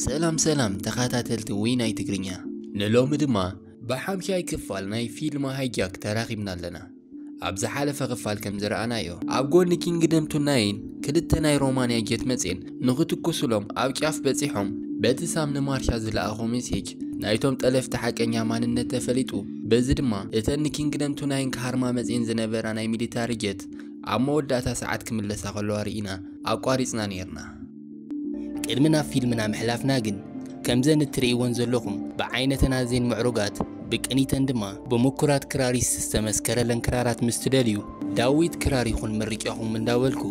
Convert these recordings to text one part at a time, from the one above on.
ሰላም ሰላም ተኸታተልቲ ዊናይ ትግርኛ፣ ንሎሚ ድማ ብሓምሻይ ክፋል ናይ ፊልም ሃይጃክ ተራኺብና ኣለና። ኣብ ዝሓለፈ ክፋል ከም ዝረኣናዮ፣ ኣብ ጎኒ ኪንግደም ቱ ናይን ክልተ ናይ ሮማንያ ጀት መጽየን ንኽትኩስሎም ኣብ ጫፍ በጺሖም፣ በቲ ሳም ንማርሻ ዝለኣኾ ሜሴጅ ናይቶም ጠለፍቲ ሓቀኛ ማንነት ተፈሊጡ። በዚ ድማ እተን ንኪንግደም ቱ ናይን ክሃርማ መጽየን ዝነበራ ናይ ሚሊታሪ ጀት ኣብ መወዳእታ ሰዓት ክምለሳ ከለዋ ርኢና ኣቋሪጽና ኔርና። ቅድሚ ናብ ፊልምና ምሕላፍና ግን፣ ከምዘን እትርእይወን ዘለኹም ብዓይነተን ኣዝየን ምዕሩጋት፣ ብቅኒተን ድማ ብምኩራት ክራሪስት ዝተመስከረለን ክራራት ምስ ትደልዩ፣ ዳዊት ክራር ይኹን ምርጫኹም እንዳበልኩ፣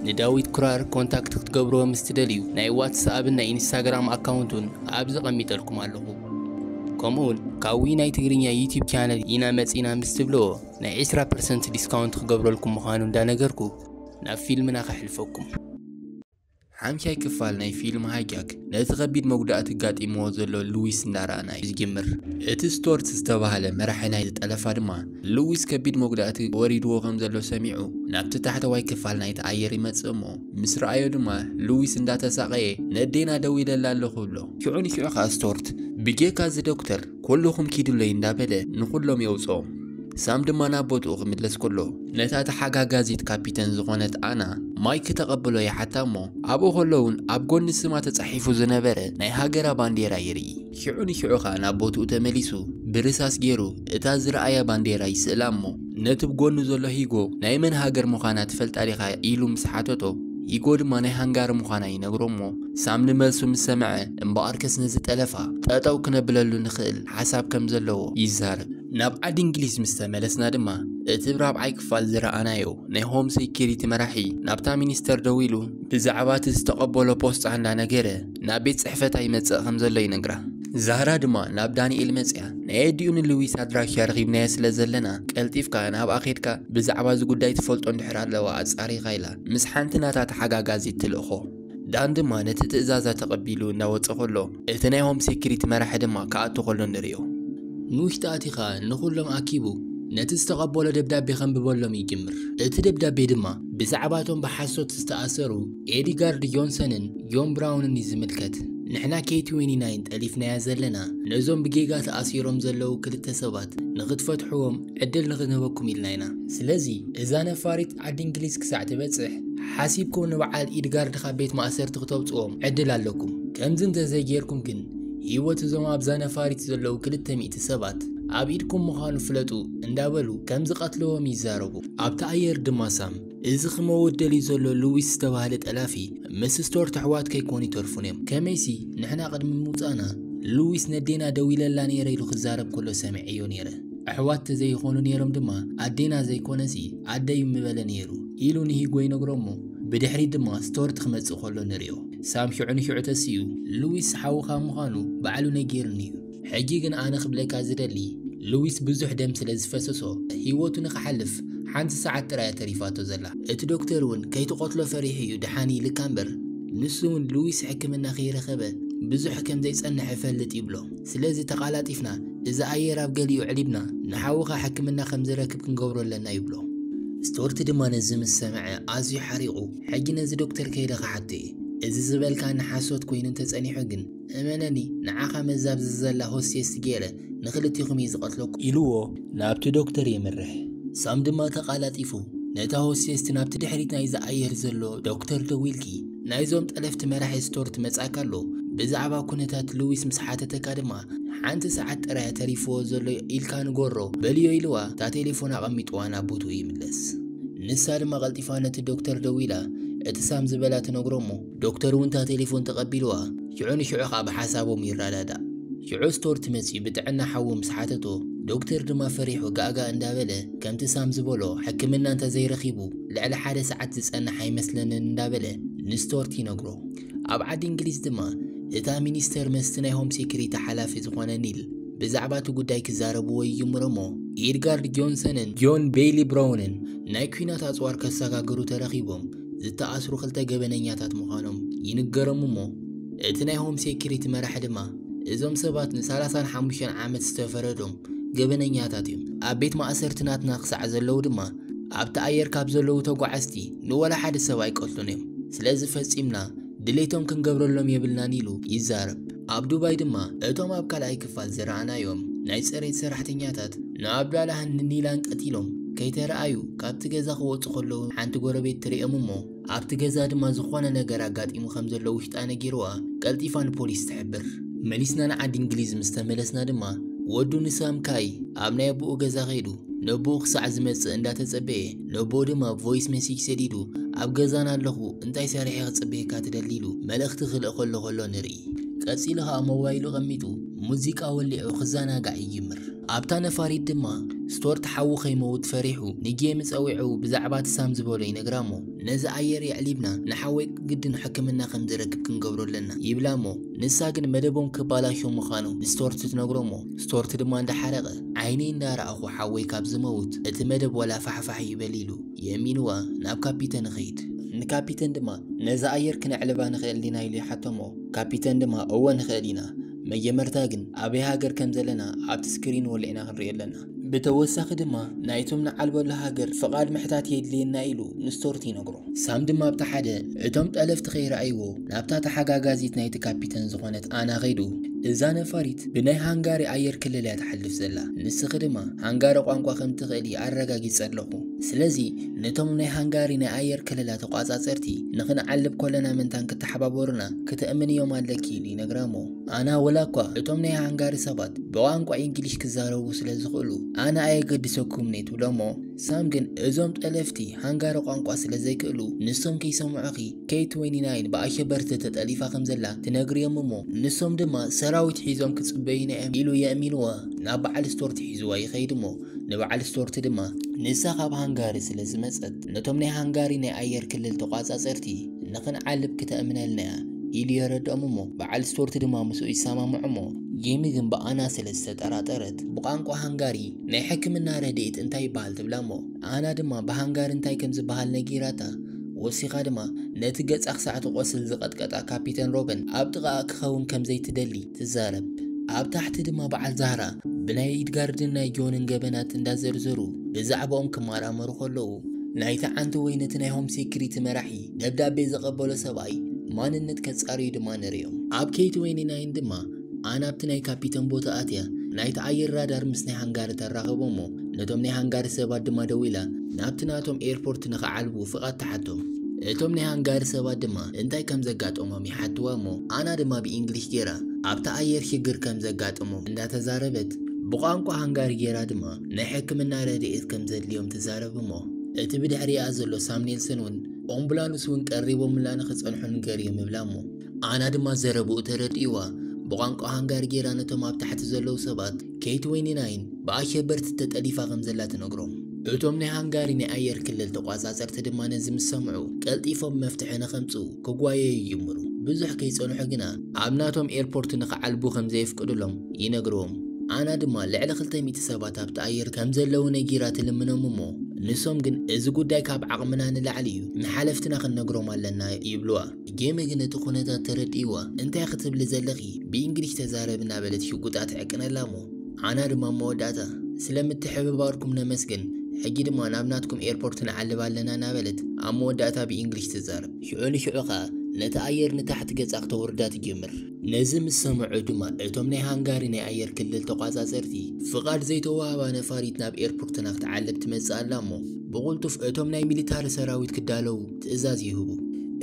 ንዳዊት ክራር ኮንታክት ክትገብርዎ ምስ ትደልዩ፣ ናይ ዋትስኣፕን ናይ ኢንስታግራም ኣካውንቱን ኣብዚ ቀሚጠልኩም ኣለኹ። ከምኡውን ካብ ዊናይ ትግርኛ ዩቲዩብ ቻነል ኢና መጺና ምስ ትብልዎ፣ ናይ ዕስራ ፐርሰንት ዲስካውንት ክገብረልኩም ምዃኑ እንዳነገርኩ፣ ናብ ፊልምና ከሕልፈኩም። ሓምሻይ ክፋል ናይ ፊልም ሃይጃክ ነቲ ከቢድ መጉዳእቲ ጋጢምዎ ዘሎ ሉዊስ እንዳረኣና እዩ ዝጅምር። እቲ ስቶርት ዝተባህለ መራሒ ናይ ዝጠለፋ ድማ፣ ሉዊስ ከቢድ መጉዳእቲ ወሪድዎ ከም ዘሎ ሰሚዑ፣ ናብቲ ታሕተዋይ ክፋል ናይቲ ኣየር ይመጽእ እሞ፣ ምስ ረኣዮ ድማ ሉዊስ እንዳተሳቐየ፣ "ነዴና ደው ኢለላ ኣለኹ" ብሎ። ሽዑ ንሽዑ ከኣ ስቶርት፣ "ብጀካ እዚ ዶክተር፣ ኩልኹም ኪዱለይ" እንዳበለ ንኹሎም የውጽኦም። ሳም ድማ ናብ ቦትኡ ክምለስ ከሎ፣ ነታ ተሓጋጋዚት ካፒተን ዝኾነት ኣና ማይክ ተቐብሎ ይሓታ እሞ፣ ኣብኡ ከሎ እውን ኣብ ጎኒ ስማ ተጻሒፉ ዝነበረ ናይ ሃገራ ባንዴራ ይርኢ። ሽዑ ንሽዑ ኸኣ ናብ ቦትኡ ተመሊሱ፣ ብርሳስ ገይሩ እታ ዝረኣያ ባንዴራ ይስእላ እሞ፣ ነቲ ብጎኑ ዘሎ ሂጎ፣ "ናይ መን ሃገር ምዃና ትፈልጣ ዲኻ?" ኢሉ ምስ ሓተቶ፣ ሂጎ ድማ ናይ ሃንጋሪ ምዃና ይነግሮ እሞ፣ ሳም ንመልሱ ምስ ሰምዐ፣ እምበኣርከስ ነዚ ጠለፋ ጠጠው ክነብለሉ ንኽእል ሓሳብ ከም ዘለዎ ይዛረብ። ናብ ዓዲ እንግሊዝ ምስ ተመለስና ድማ፣ እቲ ብራብዓይ ክፋል ዝረኣናዮ ናይ ሆም ሴኪሪቲ መራሒ ናብታ ሚኒስተር ደዊሉ ብዛዕባ እቲ ዝተቐበሎ ፖስጣ እንዳነገረ ናብ ቤት ጽሕፈታ ይመጽእ ከም ዘሎ ይነግራ። ዛህራ ድማ ናብ ዳንኤል መጽያ፣ "ናይ ኣዲኡ ንሉዊስ ኣድራሻ ረኺብናዮ ስለ ዘለና፣ ቀልጢፍካ ናብኣ ኬድካ ብዛዕባ እዚ ጉዳይ ትፈልጦ እንድሕር ኣለዋ ኣጻሪኻ" ኢላ ምስ ሓንቲ ናታ ተሓጋጋዚት ትልእኾ። ዳን ድማ ነቲ ትእዛዛ ተቐቢሉ እናወጸ ከሎ፣ እቲ ናይ ሆም ሴኪሪቲ መራሒ ድማ ክኣቱ ከሎ ንርእዮ። ንውሽጢ ኣቲኻ ንኹሎም ኣኪቡ፣ ነቲ ዝተቐበሎ ደብዳቤ ከንብበሎም ይጅምር። እቲ ደብዳቤ ድማ ብዛዕባቶም ብሓሶት ዝተኣሰሩ ኤዲጋርድ ጆንሰንን ጆን ብራውንን እዩ ዝምልከት። "ንሕና ኬይ ትዌንቲ ናይን ጠሊፍናያ ዘለና፣ ነዞም ብጌጋ ተኣሲሮም ዘለዉ ክልተ ሰባት ንኽትፈትሕዎም ዕድል ንኽንህበኩም ኢልና ኢና። ስለዚ እዛ ነፋሪት ዓዲ እንግሊዝ ክሳዕ ትበጽሕ፣ ሓሲብኩም ንበዓል ኢድጋርድ ካብ ቤት ማእሰርቲ ክተውጽዎም ዕድል ኣለኩም። ከምዚ እንተዘይጌርኩም ግን፣ ህይወት እዞም ኣብዛ ነፋሪት ዘለዉ ክልተ ሚእቲ ሰባት ኣብ ኢድኩም ምዃኑ ፍለጡ" እንዳበሉ ከም ዝቐትልዎም ይዛረቡ። ኣብቲ ኣየር ድማ ሳም፣ እዚ ክመውት ደልዩ ዘሎ ሉዊስ ዝተባህለ ጠላፊ ምስ ስቶርት ኣሕዋት ከይኮኑ ይተርፉን እዮም። ከመይሲ ንሕና ቅድሚ ምውጻእና ሉዊስ "ነዴና ደው ኢለላ ነይረ" ኢሉ ክዛረብ ከሎ ሰሚዐዮ ነይረ። "ኣሕዋት ተዘይኾኑ ነይሮም ድማ ኣዴና ዘይኮነሲ ኣደዩ ምበለ ነይሩ" ኢሉ ንሂጎ ይነግሮ እሞ፣ ብድሕሪት ድማ ስቶርት ክመጽእ ከሎ ንርእዮ። ሳም ሽዑ ንሽዑ ተሲኡ፣ "ሉዊስ ሓውኻ ምዃኑ ባዕሉ ነጊሩኒ እዩ። ሕጂ ግን ኣነ ክብለካ ዝደሊ፣ ሉዊስ ብዙሕ ደም ስለ ዝፈሰሶ፣ ህይወቱ ንኽሓልፍ ሓንቲ ሰዓት ጥራይ እያ ተሪፋቶ ዘላ። እቲ ዶክተር እውን ከይትቐትሎ ፈሪሑ እዩ ደሓን ኢልካ እምበር፣ ንሱ እውን ሉዊስ ሕክምና ከይረኸበ ብዙሕ ከም ዘይጸንሕ እፈልጥ" ይብሎ። "ስለዚ ተቓላጢፍና እዚ ኣየር ኣብ ገሊኡ ዕሊብና ንሓውኻ ሕክምና ከም ዝረክብ ክንገብሮ ኣለና" ይብሎ። ስቶርት ድማ ነዚ ምስ ሰምዐ ኣዝዩ ሓሪቑ፣ "ሕጂ ነዚ ዶክተር ከይደ ክሓቶ እየ። እዚ ዝበልካኒ ሓሶት ኮይኑ እንተጸኒሑ ግን፣ እመነኒ፣ ንዓኻ መዛብዚ ዘላ ሆስቴስ ገይረ ንኽልቲኹም እየ ዝቐትለኩም" ኢልዎ ናብቲ ዶክተር የምርሕ። ሳም ድማ ተቓላጢፉ ነታ ሆስቴስ ናብቲ ድሕሪት ናይዚ ኣየር ዘሎ ዶክተር ደዊልኪ፣ "ናይዞም ጠለፍቲ መራሒ ስቶርት መጻካ ኣሎ፣ ብዛዕባ ኩነታት ሉዊስ ምስ ሓተተካ ድማ ሓንቲ ሰዓት ጥራይ ተሪፍዎ ዘሎ ኢልካ ንገሮ" በልዮ ኢልዋ፣ እታ ቴሌፎን ኣቐሚጥዋ ናብ ቦትኡ ይምለስ። ንሳ ድማ ቀልጢፋ ነቲ ዶክተር ደዊላ እቲ ሳም ዝበላ ትነግሮ እሞ፣ ዶክተር እውን እታ ቴሌፎን ተቐቢልዋ፣ ሽዑ ንሽዑ ኸኣ ብሓሳቦም ይረዳዳእ። ሽዑ ስቶርት መጺኡ ብጥዕና ሓዉ ምስ ሓተቶ፣ ዶክተር ድማ ፈሪሑ ጋእጋእ እንዳበለ፣ ከምቲ ሳም ዝበሎ ሕክምና እንተ ዘይረኺቡ ልዕሊ ሓደ ሰዓት ዝጸንሕ ኣይመስለንን እንዳበለ ንስቶርት ይነግሮ። ኣብ ዓዲ እንግሊዝ ድማ እታ ሚኒስተር መስቲ ናይ ሆም ሴኩሪቲ ሓላፊ ዝኾነ ኒል ብዛዕባ እቲ ጉዳይ ክዛረብዎ ይጅምሩ እሞ፣ ኤድጋርድ ጆንሰንን ጆን ቤይሊ ብራውንን ናይ ኲናት ኣጽዋር ከሰጋግሩ ተረኺቦም ዝተኣስሩ ክልተ ገበነኛታት ምዃኖም ይንገሮም እሞ፣ እቲ ናይ ሆም ሴኩሪቲ መራሒ ድማ፣ "እዞም ሰባት ንሰላሳን ሓሙሽተን ዓመት ዝተፈረዶም ገበነኛታት እዮም። ኣብ ቤት ማእሰርቲ ናትና ክሳዕ ዘለዉ ድማ፣ ኣብቲ ኣየር ካብ ዘለዉ ተጓዓዝቲ ንወላ ሓደ ሰብ ኣይቀትሉን እዮም። ስለዚ ፈጺምና ድሌቶም ክንገብረሎም የብልናን ኢሉ ይዛረብ። ኣብ ዱባይ ድማ እቶም ኣብ ካልኣይ ክፋል ዝረኣናዮም ናይ ጽሬት ሰራሕተኛታት ንኣብዳላህን ንኒላን ቀቲሎም ከይተረኣዩ ካብቲ ገዛ ክወጹ ከለዉ ሓንቲ ጎረቤት ትርእዮም እሞ ኣብቲ ገዛ ድማ ዝኾነ ነገር ኣጋጢሙ ከም ዘሎ ውሽጣ ነጊርዋ ቀልጢፋ ንፖሊስ ትሕብር። መሊስና ንዓዲ እንግሊዝ ምስ ተመለስና ድማ ወዱ ንሳም ካይ ኣብ ናይ ኣቦኡ ገዛ ከይዱ ነቦኡ ክሳዕ ዝመጽእ እንዳተጸበየ ነቦኡ ድማ ቮይስ ሜሴጅ ሰዲዱ ኣብ ገዛና ኣለኹ እንታይ ሰሪሐ ክጽበየካ ትደሊ ኢሉ መልእኽቲ ክልእኸሎ ከሎ ንርኢ። ቀጺሉ ኸኣ ሞባይሉ ቀሚጡ ሙዚቃ ወሊዑ ክዘናጋዕ ይጅምር። ኣብታ ነፋሪት ድማ ስቶርት ሓዉ ከይመውት ፈሪሑ ንጌም ጸዊዑ ብዛዕባ እቲ ሳም ዝበሎ ይነግራ እሞ ነዚ ኣየር የዕሊብና ንሓወይ ግድን ሕክምና ከም ዝረክብ ክንገብሮ ኣለና ይብላ እሞ ንሳ ግን መደቦም ክባላሾ ምዃኑ ንስቶርት ትነግሮ እሞ ስቶርት ድማ እንዳሓረቐ ዓይነይ እንዳረኣኹ ሓወይ ካብ ዝመውት እቲ መደብ ዋላ ፋሕፋሕ ይበል ኢሉ የእሚንዋ ናብ ካፒተን ይኸይድ። ንካፒተን ድማ ነዛ ኣየር ክነዕልባ ንኽእል ዲና ኢሉ ይሓቶ እሞ ካፒተን ድማ እወ ንኽእል ኢና፣ መጀመርታ ግን ኣበይ ሃገር ከም ዘለና ኣብቲ ስክሪን ወሊዕና ክንሪኦ ኣለና። ብተወሳኺ ድማ ናይቶም ንዓልበሉ ሃገር ፍቓድ ምሕታት የድልየና ኢሉ ንስቶርት ይነግሮ። ሳም ድማ ኣብቲ ሓደ እቶም ጠለፍቲ ከይረኣይዎ ናብታ ተሓጋጋዚት ናይቲ ካፒተን ዝኾነት ኣና ኸይዱ እዛ ነፋሪት ብናይ ሃንጋሪ ኣየር ክልል እያ ትሓልፍ ዘላ፣ ንስኺ ድማ ሃንጋሪ ቋንቋ ከም ትኽእሊ ኣረጋጊጸ ኣለኹ። ስለዚ ነቶም ናይ ሃንጋሪ ናይ ኣየር ክልላ ተቋጻጸርቲ ንኽንዓልብ ኮለና ምንታን ክተሓባበሩና ክተእምንዮም ኣለኪ ኢሉ ይነግራ እሞ ኣና ወላ እኳ እቶም ናይ ሃንጋሪ ሰባት ብቋንቋ ኢንግሊሽ ክዛረቡ ስለ ዝኽእሉ ኣና ኣየገድሰኩምን እየ ትብሎ እሞ ሳም ግን እዞም ጠለፍቲ ሃንጋሪ ቋንቋ ስለ ዘይክእሉ ንሶም ከይሰምዑኺ ኬይ ትዌንቲ ናይን ብኣሸበርቲ ተጠሊፋ ከም ዘላ ትነግርዮም እሞ ንሶም ድማ ሰራዊት ሒዞም ክጽበዩና እዮም ኢሉ የእሚንዋ ናብ በዓል ስቶርት ሒዝዋ ይኸይድ እሞ ንበዓል ስቶርት ድማ ንሳ ካብ ሃንጋሪ ስለ ዝመጸት ነቶም ናይ ሃንጋሪ ናይ ኣየር ክልል ተቋጻጸርቲ ንኽንዓልብ ክተእምነልና እያ ኢሉ የረድኦም እሞ በዓል ስቶርት ድማ ምስኡ ይሰማምዑ እሞ ጄሚ ግን ብኣና ስለ ዝተጠራጠረት ብቋንቋ ሃንጋሪ ናይ ሕክምና ረድኤት እንታይ ይበሃል ትብላ እሞ ኣና ድማ ብሃንጋሪ እንታይ ከም ዝበሃል ነጊራታ ወሲኻ ድማ ነቲ ገጻ ክሳዕ ትቖስል ዝቐጥቀጣ ካፒተን ሮበን ኣብ ጥቓኣ ክኸውን ከም ዘይትደሊ ትዛረብ። ኣብ ታሕቲ ድማ በዓል ዛህራ ብናይ ኢድጋርድን ናይ ጆንን ገበናት እንዳዘርዘሩ ብዛዕባኦም ክመራመሩ ከለዉ ናይቲ ዓንተወይ ነቲ ናይ ሆም ሴኩሪቲ መራሒ ደብዳቤ ዘቐበሎ ሰብኣይ ማንነት ከጻርዩ ድማ ንርእዮም። ኣብ ኬይ ትዌንቲ ናይን ድማ ኣና ኣብቲ ናይ ካፒተን ቦታ ኣትያ ናይቲ ኣየር ራዳር ምስ ናይ ሃንጋሪ ተራኸቦ እሞ ነቶም ናይ ሃንጋሪ ሰባት ድማ ደዊላ ናብቲ ናቶም ኤርፖርት ንኽዓልቡ ፍቓድ ትሓቶም። እቶም ናይ ሃንጋሪ ሰባት ድማ እንታይ ከም ዘጋጠሞም ይሓትዋ እሞ ኣና ድማ ብኢንግሊሽ ጌራ ኣብቲ ኣየር ሽግር ከም ዘጋጠሞም እንዳተዛረበት ብቋንቋ ሃንጋሪ ጌራ ድማ ናይ ሕክምና ረድኤት ከም ዘድልዮም ትዛረብ እሞ እቲ ብድሕሪኣ ዘሎ ሳም ኔልሰን እውን ኦምቡላንስ እውን ቀሪቦምላ ንኽጸንሑ ንገርዮም ይብላ እሞ ኣና ድማ ዘረብኡ ተረዲእዋ ብቋንቋ ሃንጋሪ ጌራ ነቶም ኣብ ታሕቲ ዘለዉ ሰባት ኬይ ትዌንቲ ናይን ብኣሸበርቲ ተጠሊፋ ከም ዘላ ትነግሮም። እቶም ናይ ሃንጋሪ ናይ ኣየር ክልል ተቋጻጸርቲ ድማ ነዚ ምስ ሰምዑ ቀልጢፎም መፍትሒ ንኸምጽኡ ክጓየዩ ይጅምሩ። ብዙሕ ከይጸንሑ ግና ኣብ ናቶም ኤርፖርት ንኽዓልቡ ከም ዘየፍቅዱሎም ይነግርዎም። ኣና ድማ ልዕሊ ክልተ ሚእቲ ሰባት ኣብቲ ኣየር ከም ዘለዉ ነጊራ ትልምኖም እሞ ንሶም ግን እዚ ጉዳይ ካብ ዓቕምና ንላዕሊ እዩ፣ ንሓለፍትና ክንነግሮም ኣለና ይብልዋ። ጄሚ ግን እቲ ኩነታት ተረዲእዋ እንታይ ክትብሊ ዘለኺ ብእንግሊሽ ተዛረብ እናበለት ሽጉጣ ትዕቅነላ እሞ ኣና ድማ መወዳእታ ስለ ምትሕብባርኩም ነመስግን፣ ሕጂ ድማ ናብ ናትኩም ኤርፖርት ንዓልብ ኣለና እናበለት ኣብ መወዳእታ ብእንግሊሽ ትዛረብ። ሽዑ ንሽዑ ኸኣ ነቲ ኣየር ንታሕቲ ገጻ ክተውርዳ ትጅምር። ነዚ ምስ ሰምዑ ድማ እቶም ናይ ሃንጋሪ ናይ ኣየር ክልል ተቋጻጸርቲ ፍቓድ ዘይተዋህባ ነፋሪት ናብ ኤርፖርትና ክትዓልብ ትመጽእ ኣላ እሞ ብቕልጡፍ እቶም ናይ ሚሊታሪ ሰራዊት ክዳለዉ ትእዛዝ ይህቡ።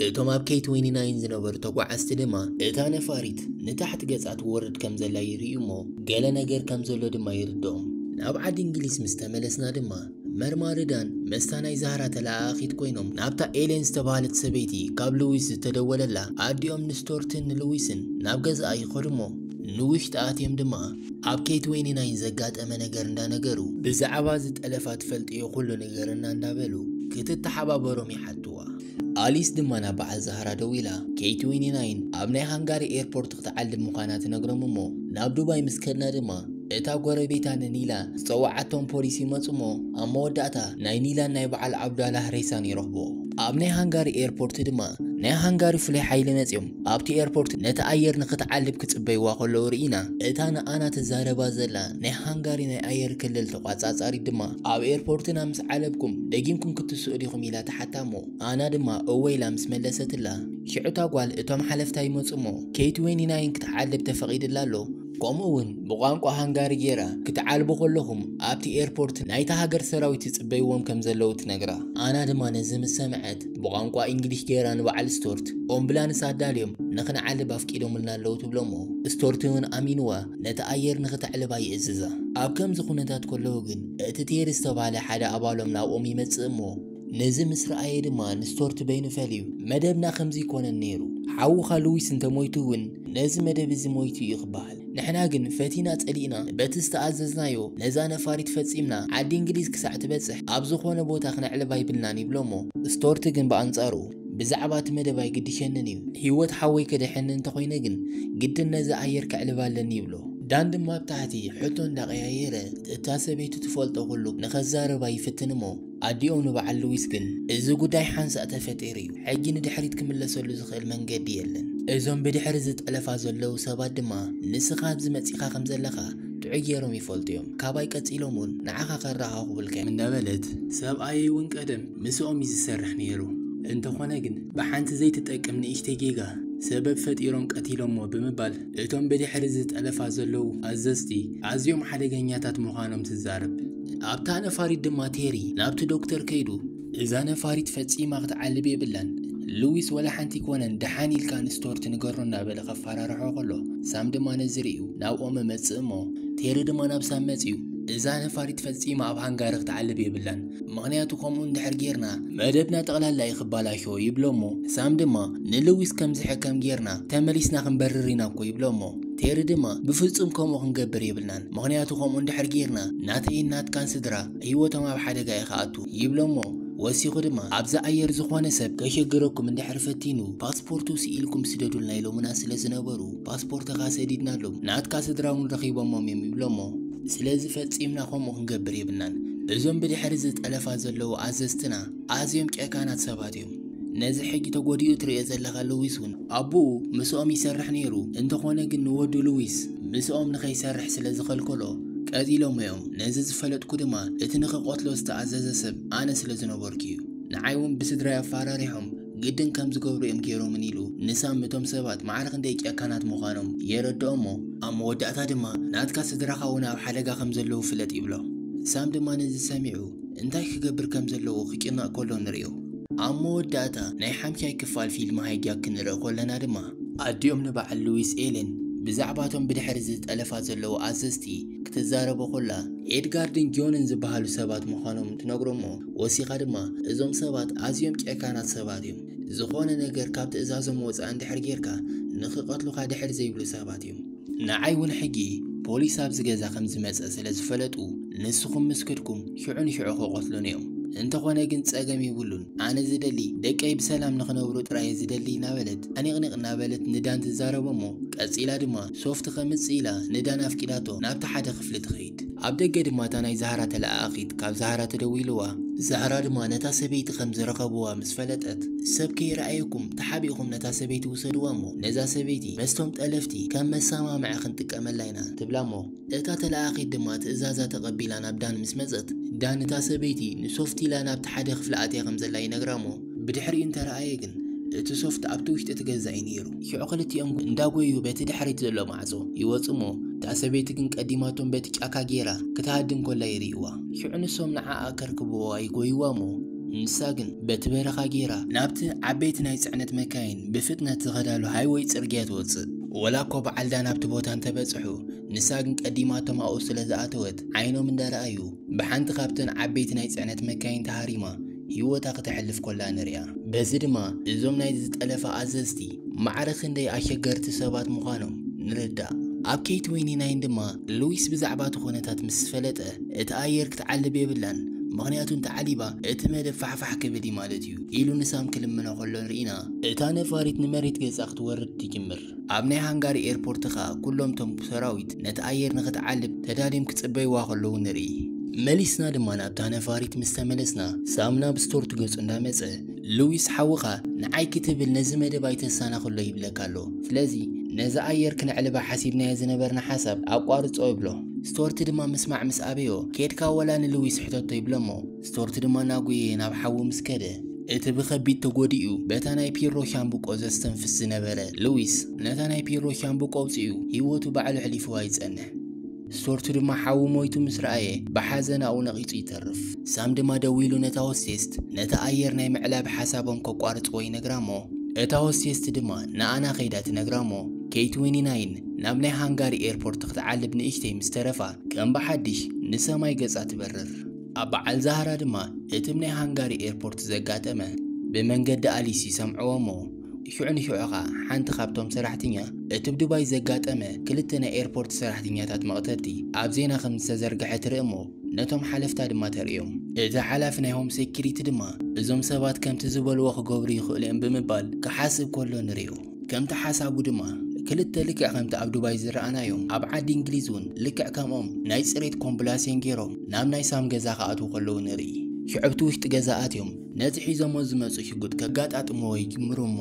እቶም ኣብ ኬይ ትዌንቲ ናይን ዝነበሩ ተጓዓዝቲ ድማ እታ ነፋሪት ንታሕቲ ገጻ ትወርድ ከም ዘላ ይርእዩ እሞ ገለ ነገር ከም ዘሎ ድማ ይርድኦም። ናብ ዓዲ እንግሊዝ ምስ ተመለስና ድማ መርማርዳን መስታ ናይ ዛህራ ተለኣኣኺት ኮይኖም ናብታ ኤሌን ዝተባህለት ሰበይቲ ካብ ልዊስ ዝተደወለላ ኣዲኦም ንስቶርትን ንልዊስን ናብ ገዛኣ ይኸዱ እሞ ንውሽጢ ኣትዮም ድማ ኣብ ኬይ ትዌንቲ ናይን ዘጋጠመ ነገር እንዳነገሩ ብዛዕባ ዝጠለፋ ትፈልጥዮ ኩሉ ንገርና እንዳበሉ ክትተሓባበሮም ይሓትዋ። ኣሊስ ድማ ናብ በዓል ዛህራ ደዊላ ኬይ ትዌንቲ ናይን ኣብ ናይ ሃንጋሪ ኤርፖርት ክትዓልብ ምዃና ትነግሮም እሞ ናብ ዱባይ ምስ ከድና ድማ እታ ጎረቤታ ንኒላ ዝጸዋዓቶም ፖሊስ ይመጹ እሞ ኣብ መወዳእታ ናይ ኒላን ናይ በዓል ዓብዳላህ ሬሳን ይረኽቦ። ኣብ ናይ ሃንጋሪ ኤርፖርት ድማ ናይ ሃንጋሪ ፍሉይ ሓይሊ መጺኦም ኣብቲ ኤርፖርት ነቲ ኣየር ንኽትዓልብ ክጽበይዋ ከለዉ ርኢና። እታ ንኣና ትዛረባ ዘላ ናይ ሃንጋሪ ናይ ኣየር ክልል ተቋጻጻሪት ድማ ኣብ ኤርፖርትና ምስ ዓለብኩም ደጊምኩም ክትስኡ ዲኹም ኢላ ትሓታ እሞ ኣና ድማ እወ ኢላ ምስ መለሰትላ ሽዑ እታ ጓል እቶም ሓለፍታ ይመጹ እሞ ኬት ትዌንቲ ናይን ክትዓልብ ተፈቒድላ ኣሎ። ከምኡ እውን ብቋንቋ ሃንጋሪ ጌራ ክትዓልቡ ከለኹም ኣብቲ ኤርፖርት ናይታ ሃገር ሰራዊት ይጽበይዎም ከም ዘለዉ ትነግራ። ኣና ድማ ነዚ ምስ ሰምዐት ብቋንቋ እንግሊሽ ጌራ ንበዓል ስቶርት ኦምብላንስ ኣዳልዮም ንኽንዓልብ ኣፍቂዶምልና ኣለዉ ትብሎ እሞ ስቶርት እውን ኣሚንዋ ነቲ ኣየር ንኽተዕልባ ይእዝዛ። ኣብ ከምዚ ኩነታት ከለዉ ግን እቲ ቴሪ ዝተባህለ ሓደ ኣባሎም ናብኦም ይመጽእ እሞ ነዚ ምስ ረኣየ ድማ ንስቶርት በይኑ ፈልዩ መደብና ከምዚ ይኮነን ነይሩ። ሓውኻ ሉዊስ እንተሞይቱ እውን ነዚ መደብ እዚ ሞይቱ እዩ ክበሃል። ንሕና ግን ፈቲና ጸሊእና በቲ ዝተኣዘዝናዮ ነዛ ነፋሪት ፈጺምና ዓዲ እንግሊዝ ክሳዕ ትበጽሕ ኣብ ዝኾነ ቦታ ክነዕልባ ይብልናን ይብሎ እሞ ስቶርት ግን ብኣንጻሩ ብዛዕባ እቲ መደብ ኣይግድሸንን እዩ። ህይወት ሓወይ ክድሕን እንተኾይነ ግን ግድን ነዚ ኣየር ከዕልባ ኣለኒ ይብሎ። ዳን ድማ ኣብ ታሕቲ ሕቶ እንዳቀያየረ እታ ሰበይቱ ትፈልጦ ኩሉ ንኸዛርባ ይፍትን እሞ ኣዲኦም ንበዓል ሉዊስ ግን እዚ ጉዳይ ሓንሳእ ተፈጢሩ እዩ። ሕጂ ንድሕሪት ክምለሰሉ ዝኽእል መንገዲ የለን። እዞም ብድሕሪ ዝጠለፋ ዘለዉ ሰባት ድማ ንስኻ ኣብዚ መጺኻ ከም ዘለኻ ጥዑይ ገይሮም ይፈልጡ እዮም። ካባይ ቀጺሎም እውን ንዓኻ ከረኻኽቡልካ እዮም እንዳበለት ሰብኣየይ እውን ቀደም ምስኦም እዩ ዝሰርሕ ነይሩ። እንተኾነ ግን ብሓንቲ ዘይትጠቅም ንእሽተይ ጌጋ ሰበብ ፈጢሮም ቀቲሎሞ ብምባል እቶም ብድሕሪ ዝጠለፋ ዘለዉ ኣዘዝቲ ኣዝዮም ሓደገኛታት ምዃኖም ትዛረብ። ኣብታ ነፋሪት ድማ ቴሪ ናብቲ ዶክተር ከይዱ እዛ ነፋሪት ፈጺማ ክትዓልብ የብላን፣ ሉዊስ ወላ ሓንቲ ኮነን ደሓን ኢልካ ንስቶርት ንገሮ እናበለ ከፈራርሖ ከሎ ሳም ድማ ነዚ ርእዩ ናብኦም እመጽእ እሞ ቴሪ ድማ ናብ ሳም መጺኡ እዛ ነፋሪት ፈጺማ ኣብ ሃንጋሪ ክትዓልብ የብላን፣ ምኽንያቱ ከምኡ እንድሕር ጌርና መደብና ጠቕላላ እዩ ክባላሾ ይብሎ እሞ ሳም ድማ ንልዊስ ከም ዝሕከም ጌርና ተመሊስና ክንበርር ኢና እኮ ይብሎ እሞ ቴሪ ድማ ብፍጹም ከምኡ ክንገብር የብልናን፣ ምኽንያቱ ከምኡ እንድሕር ጌርና ናተይን ናትካን ስድራ ህይወቶም ኣብ ሓደጋ እዩ ክኣቱ ይብሎ እሞ ወሲኹ ድማ ኣብዚ ኣየር ዝኾነ ሰብ ከሸግረኩም እንድሕር ፈቲኑ ፓስፖርቱ ስኢልኩም ስደዱልና ኢሎምና ስለ ዝነበሩ ፓስፖርትኻ ሰዲድናሎም፣ ናትካ ስድራ እውን ረኺቦሞም እዮም ይብሎ እሞ ስለዚ ፈጺምና ከምኡ ክንገብር የብልናን። እዞም ብድሕሪ ዝጠለፋ ዘለዉ ኣዘዝትና ኣዝዮም ጨካናት ሰባት እዮም። ነዚ ሕጂ ተጎዲኡ ትርእዮ ዘለኻ ሉዊስ እውን ኣቦኡ ምስኦም ይሰርሕ ነይሩ። እንተኾነ ግን ንወዱ ሉዊስ ምስኦም ንኸይሰርሕ ስለ ዝኸልከሎ ቀቲሎሞ እዮም። ነዚ ዝፈለጥኩ ድማ እቲ ንኽቐትሎ ዝተኣዘዘ ሰብ ኣነ ስለ ዝነበርኩ እዩ። ንዓይ እውን ብስድራይ ኣፈራሪሖም ግድን ከም ዝገብሩ እዮም ገይሮምን ኢሉ ንሳም እቶም ሰባት ማዕረ ክንደይ ጨካናት ምዃኖም የረድኦ እሞ ኣብ መወዳእታ ድማ ናትካ ስድራኻ እውን ኣብ ሓደጋ ከም ዘለዉ ፍለጥ ይብሎ። ሳም ድማ ነዚ ሰሚዑ እንታይ ክገብር ከም ዘለዎ ክጭነቕ ከሎ ንርእዮ። ኣብ መወዳእታ ናይ ሓምሻይ ክፋል ፊልም ሃይጃክ ክንርኢ ከለና ድማ ኣዲኦም ንበዓል ሉዊስ ኤለን ብዛዕባቶም ብድሕሪ ዝጠለፋ ዘለዉ ኣዘዝቲ ክትዛረቦ ከላ ኤድጋርድን ጆንን ዝበሃሉ ሰባት ምዃኖም ትነግሮ እሞ ወሲኻ ድማ እዞም ሰባት ኣዝዮም ጨካናት ሰባት እዮም። ዝኾነ ነገር ካብ ትእዛዞም ወፃእ እንድሕር ጌርካ ንኽቐትሉኻ ድሕር ዘይብሉ ሰባት እዮም። ንዓይ እውን ሕጂ ፖሊስ ኣብዚ ገዛ ከም ዝመፀ ስለ ዝፈለጡ ንስኹም ምስ ከድኩም ሽዑ ንሽዑ ክቐትሉን እዮም። እንተኾነ ግን ፀገም የብሉን። ኣነ ዝደሊ ደቀይ ብሰላም ንኽነብሩ ጥራይ ዝደሊ እናበለት ኣኒቕኒቕ እናበለት ንዳን ትዛረቦ እሞ ቀፂላ ድማ ሶፍት ከምፅእ ኢላ ንዳን ኣፍቂዳቶ ናብቲ ሓደ ክፍሊ ትኸይድ። ኣብ ደገ ድማ እታ ናይ ዛህራ ተለኣኣኺት ካብ ዛህራ ተደዊልዋ። ዛህራ ድማ ነታ ሰበይቲ ከም ዝረኸብዋ ምስ ፈለጠት ሰብ ከይረኣየኩም ተሓቢእኹም ነታ ሰበይቲ ውሰድዋ እሞ ነዛ ሰበይቲ መስቶም ጠለፍቲ ከም መሰማምዒ ክንጥቀመላ ኢና ትብላ እሞ እታ ተለኣኣኺት ድማ ትእዛዛ ተቐቢላ ናብ ዳን ምስ መጸት ዳን እታ ሰበይቲ ንሶፍት ኢላ ናብቲ ሓደ ክፍሊ ኣትያ ከም ዘላ ይነግራ እሞ ብድሕሪኡ እንተረኣየ ግን እቲ ሶፍት ኣብቲ ውሽጢ እቲ ገዛ እዩ ነይሩ። ሽዑ ክልቲኦም እንዳጎዩ በቲ ድሕሪት ዘሎ ማዕጾ ይወጹ እሞ እታ ሰበይቲ ግን ቀዲማቶም በቲ ጫካ ጌራ ክትሃድም ኮላ ይርእይዋ። ሽዑ ንሶም ንዓኣ ከርክብዋ ይጎይዋ እሞ ንሳ ግን በቲ በረኻ ጌራ ናብቲ ዓበይቲ ናይ ጽዕነት መካይን ብፍጥነት ዝኸዳሉ ሃይወይ ጽርግያ ትወጽእ። ወላ እኮ በዓል ዳን ኣብቲ ቦታ እንተበጽሑ ንሳ ግን ቀዲማቶም ኣብኡ ስለ ዝኣተወት ዓይኖም እንዳረኣዩ ብሓንቲ ካብተን ዓበይቲ ናይ ጽዕነት መካይን ተሃሪማ ህይወታ ክተሕልፍ ኮላ ንሪኣ። በዚ ድማ እዞም ናይ ዝጠለፈ ኣዘዝቲ ማዕረ ክንደይ ኣሸገርቲ ሰባት ምዃኖም ንርዳእ። ኣብ ኬት ትዌንቲ ናይን ድማ ሉዊስ ብዛዕባ እቲ ኩነታት ምስ ፈለጠ እቲ ኣየር ክትዓልብ የብላን፣ ምኽንያቱ እንተዓሊባ እቲ መደብ ፋሕፋሕ ክብል እዩ ማለት እዩ ኢሉ ንሳም ክልምኖ ከሎ ንርኢና። እታ ነፋሪት ንመሬት ገጻ ክትወርድ ትጅምር። ኣብ ናይ ሃንጋሪ ኤርፖርት ኸኣ ኩሎም ቶም ሰራዊት ነቲ ኣየር ንኽትዓልብ ተዳልዮም ክጽበይዋ ከለዉ ንርኢ። መሊስና ድማ ናብታ ነፋሪት ምስ ተመለስና ሳም ናብ ስቶርት ገጹ እንዳመጸ ሉዊስ ሓውኻ ንዓይ ክትብል ነዚ መደብ ኣይተሰናኽሎ ይብለካ ኣሎ። ስለዚ ነዚ ኣየር ክነዕልባ ሓሲብናዮ ዝነበርና ሓሳብ ኣቋርጾ ይብሎ። ስቶርት ድማ ምስማዕ ምስ ኣበዮ፣ ኬድካ ወላ ንሉዊስ ሕተቶ ይብሎ እሞ፣ ስቶርት ድማ ናጉየ ናብ ሓዊ ምስ ከደ፣ እቲ ብኸቢድ ተጎዲኡ በታ ናይ ፒሮ ሻምብቆ ዘስተንፍስ ዝነበረ ሉዊስ፣ ነታ ናይ ፒሮ ሻምብቆ ኣውጺኡ ህይወቱ ባዕሉ ኣሕሊፍዋ ይጸንሕ። ስቶርት ድማ ሓዉ ሞይቱ ምስ ረኣየ ብሓዘን ኣብኡ ነቒጹ ይተርፍ። ሳም ድማ ደዊሉ ነታ ሆስቴስት ነቲ ኣየር ናይ ምዕላብ ሓሳቦም ከቋርጽዎ ይነግራ እሞ፣ እታ ሆስቴስት ድማ ንኣና ከይዳ ትነግራ እሞ፣ ኬ ትዌንቲ ናይን ናብ ናይ ሃንጋሪ ኤርፖርት ክትዓልብ ንእሽተይ ምስ ተረፋ ከም ብሓድሽ ንሰማይ ገጻ ትበርር። ኣብ በዓል ዛህራ ድማ እትም ናይ ሃንጋሪ ኤርፖርት ዘጋጠመ ብመንገዲ ኣሊስ ይሰምዕዎ እሞ፣ ሽዑ ንሽዑ ኸኣ ሓንቲ ካብቶም ሰራሕተኛ እቲ ኣብ ዱባይ ዘጋጠመ ክልተ ናይ ኤርፖርት ሰራሕተኛታት መቕተልቲ ኣብ ዜና ከም ዝተዘርግሐ ትርኢ እሞ፣ ነቶም ሓለፍታ ድማ ተርእዮም። እቲ ሓላፊ ናይ ሆም ሴኪሪቲ ድማ እዞም ሰባት ከምቲ ዝበልዎ ክገብሩ ይኽእሉ እዮም ብምባል ክሓስብ ከሎ ንርእዮ። ከምቲ ሓሳቡ ድማ ክልተ ልክዕ ከምቲ ኣብ ዱባይ ዝረኣናዮም ኣብ ዓዲ እንግሊዝ እውን ልክዕ ከምኦም ናይ ጽሬት ኮምብላሴን ገይሮም ናብ ናይ ሳም ገዛ ክኣትዉ ከለዉ ንርኢ። ሽዑ ኣብቲ ውሽጢ ገዛ ኣትዮም ነቲ ሒዞሞ ዝመጹ ሽጉጥ ከጋጣጥምዎ ይጅምሩ እሞ፣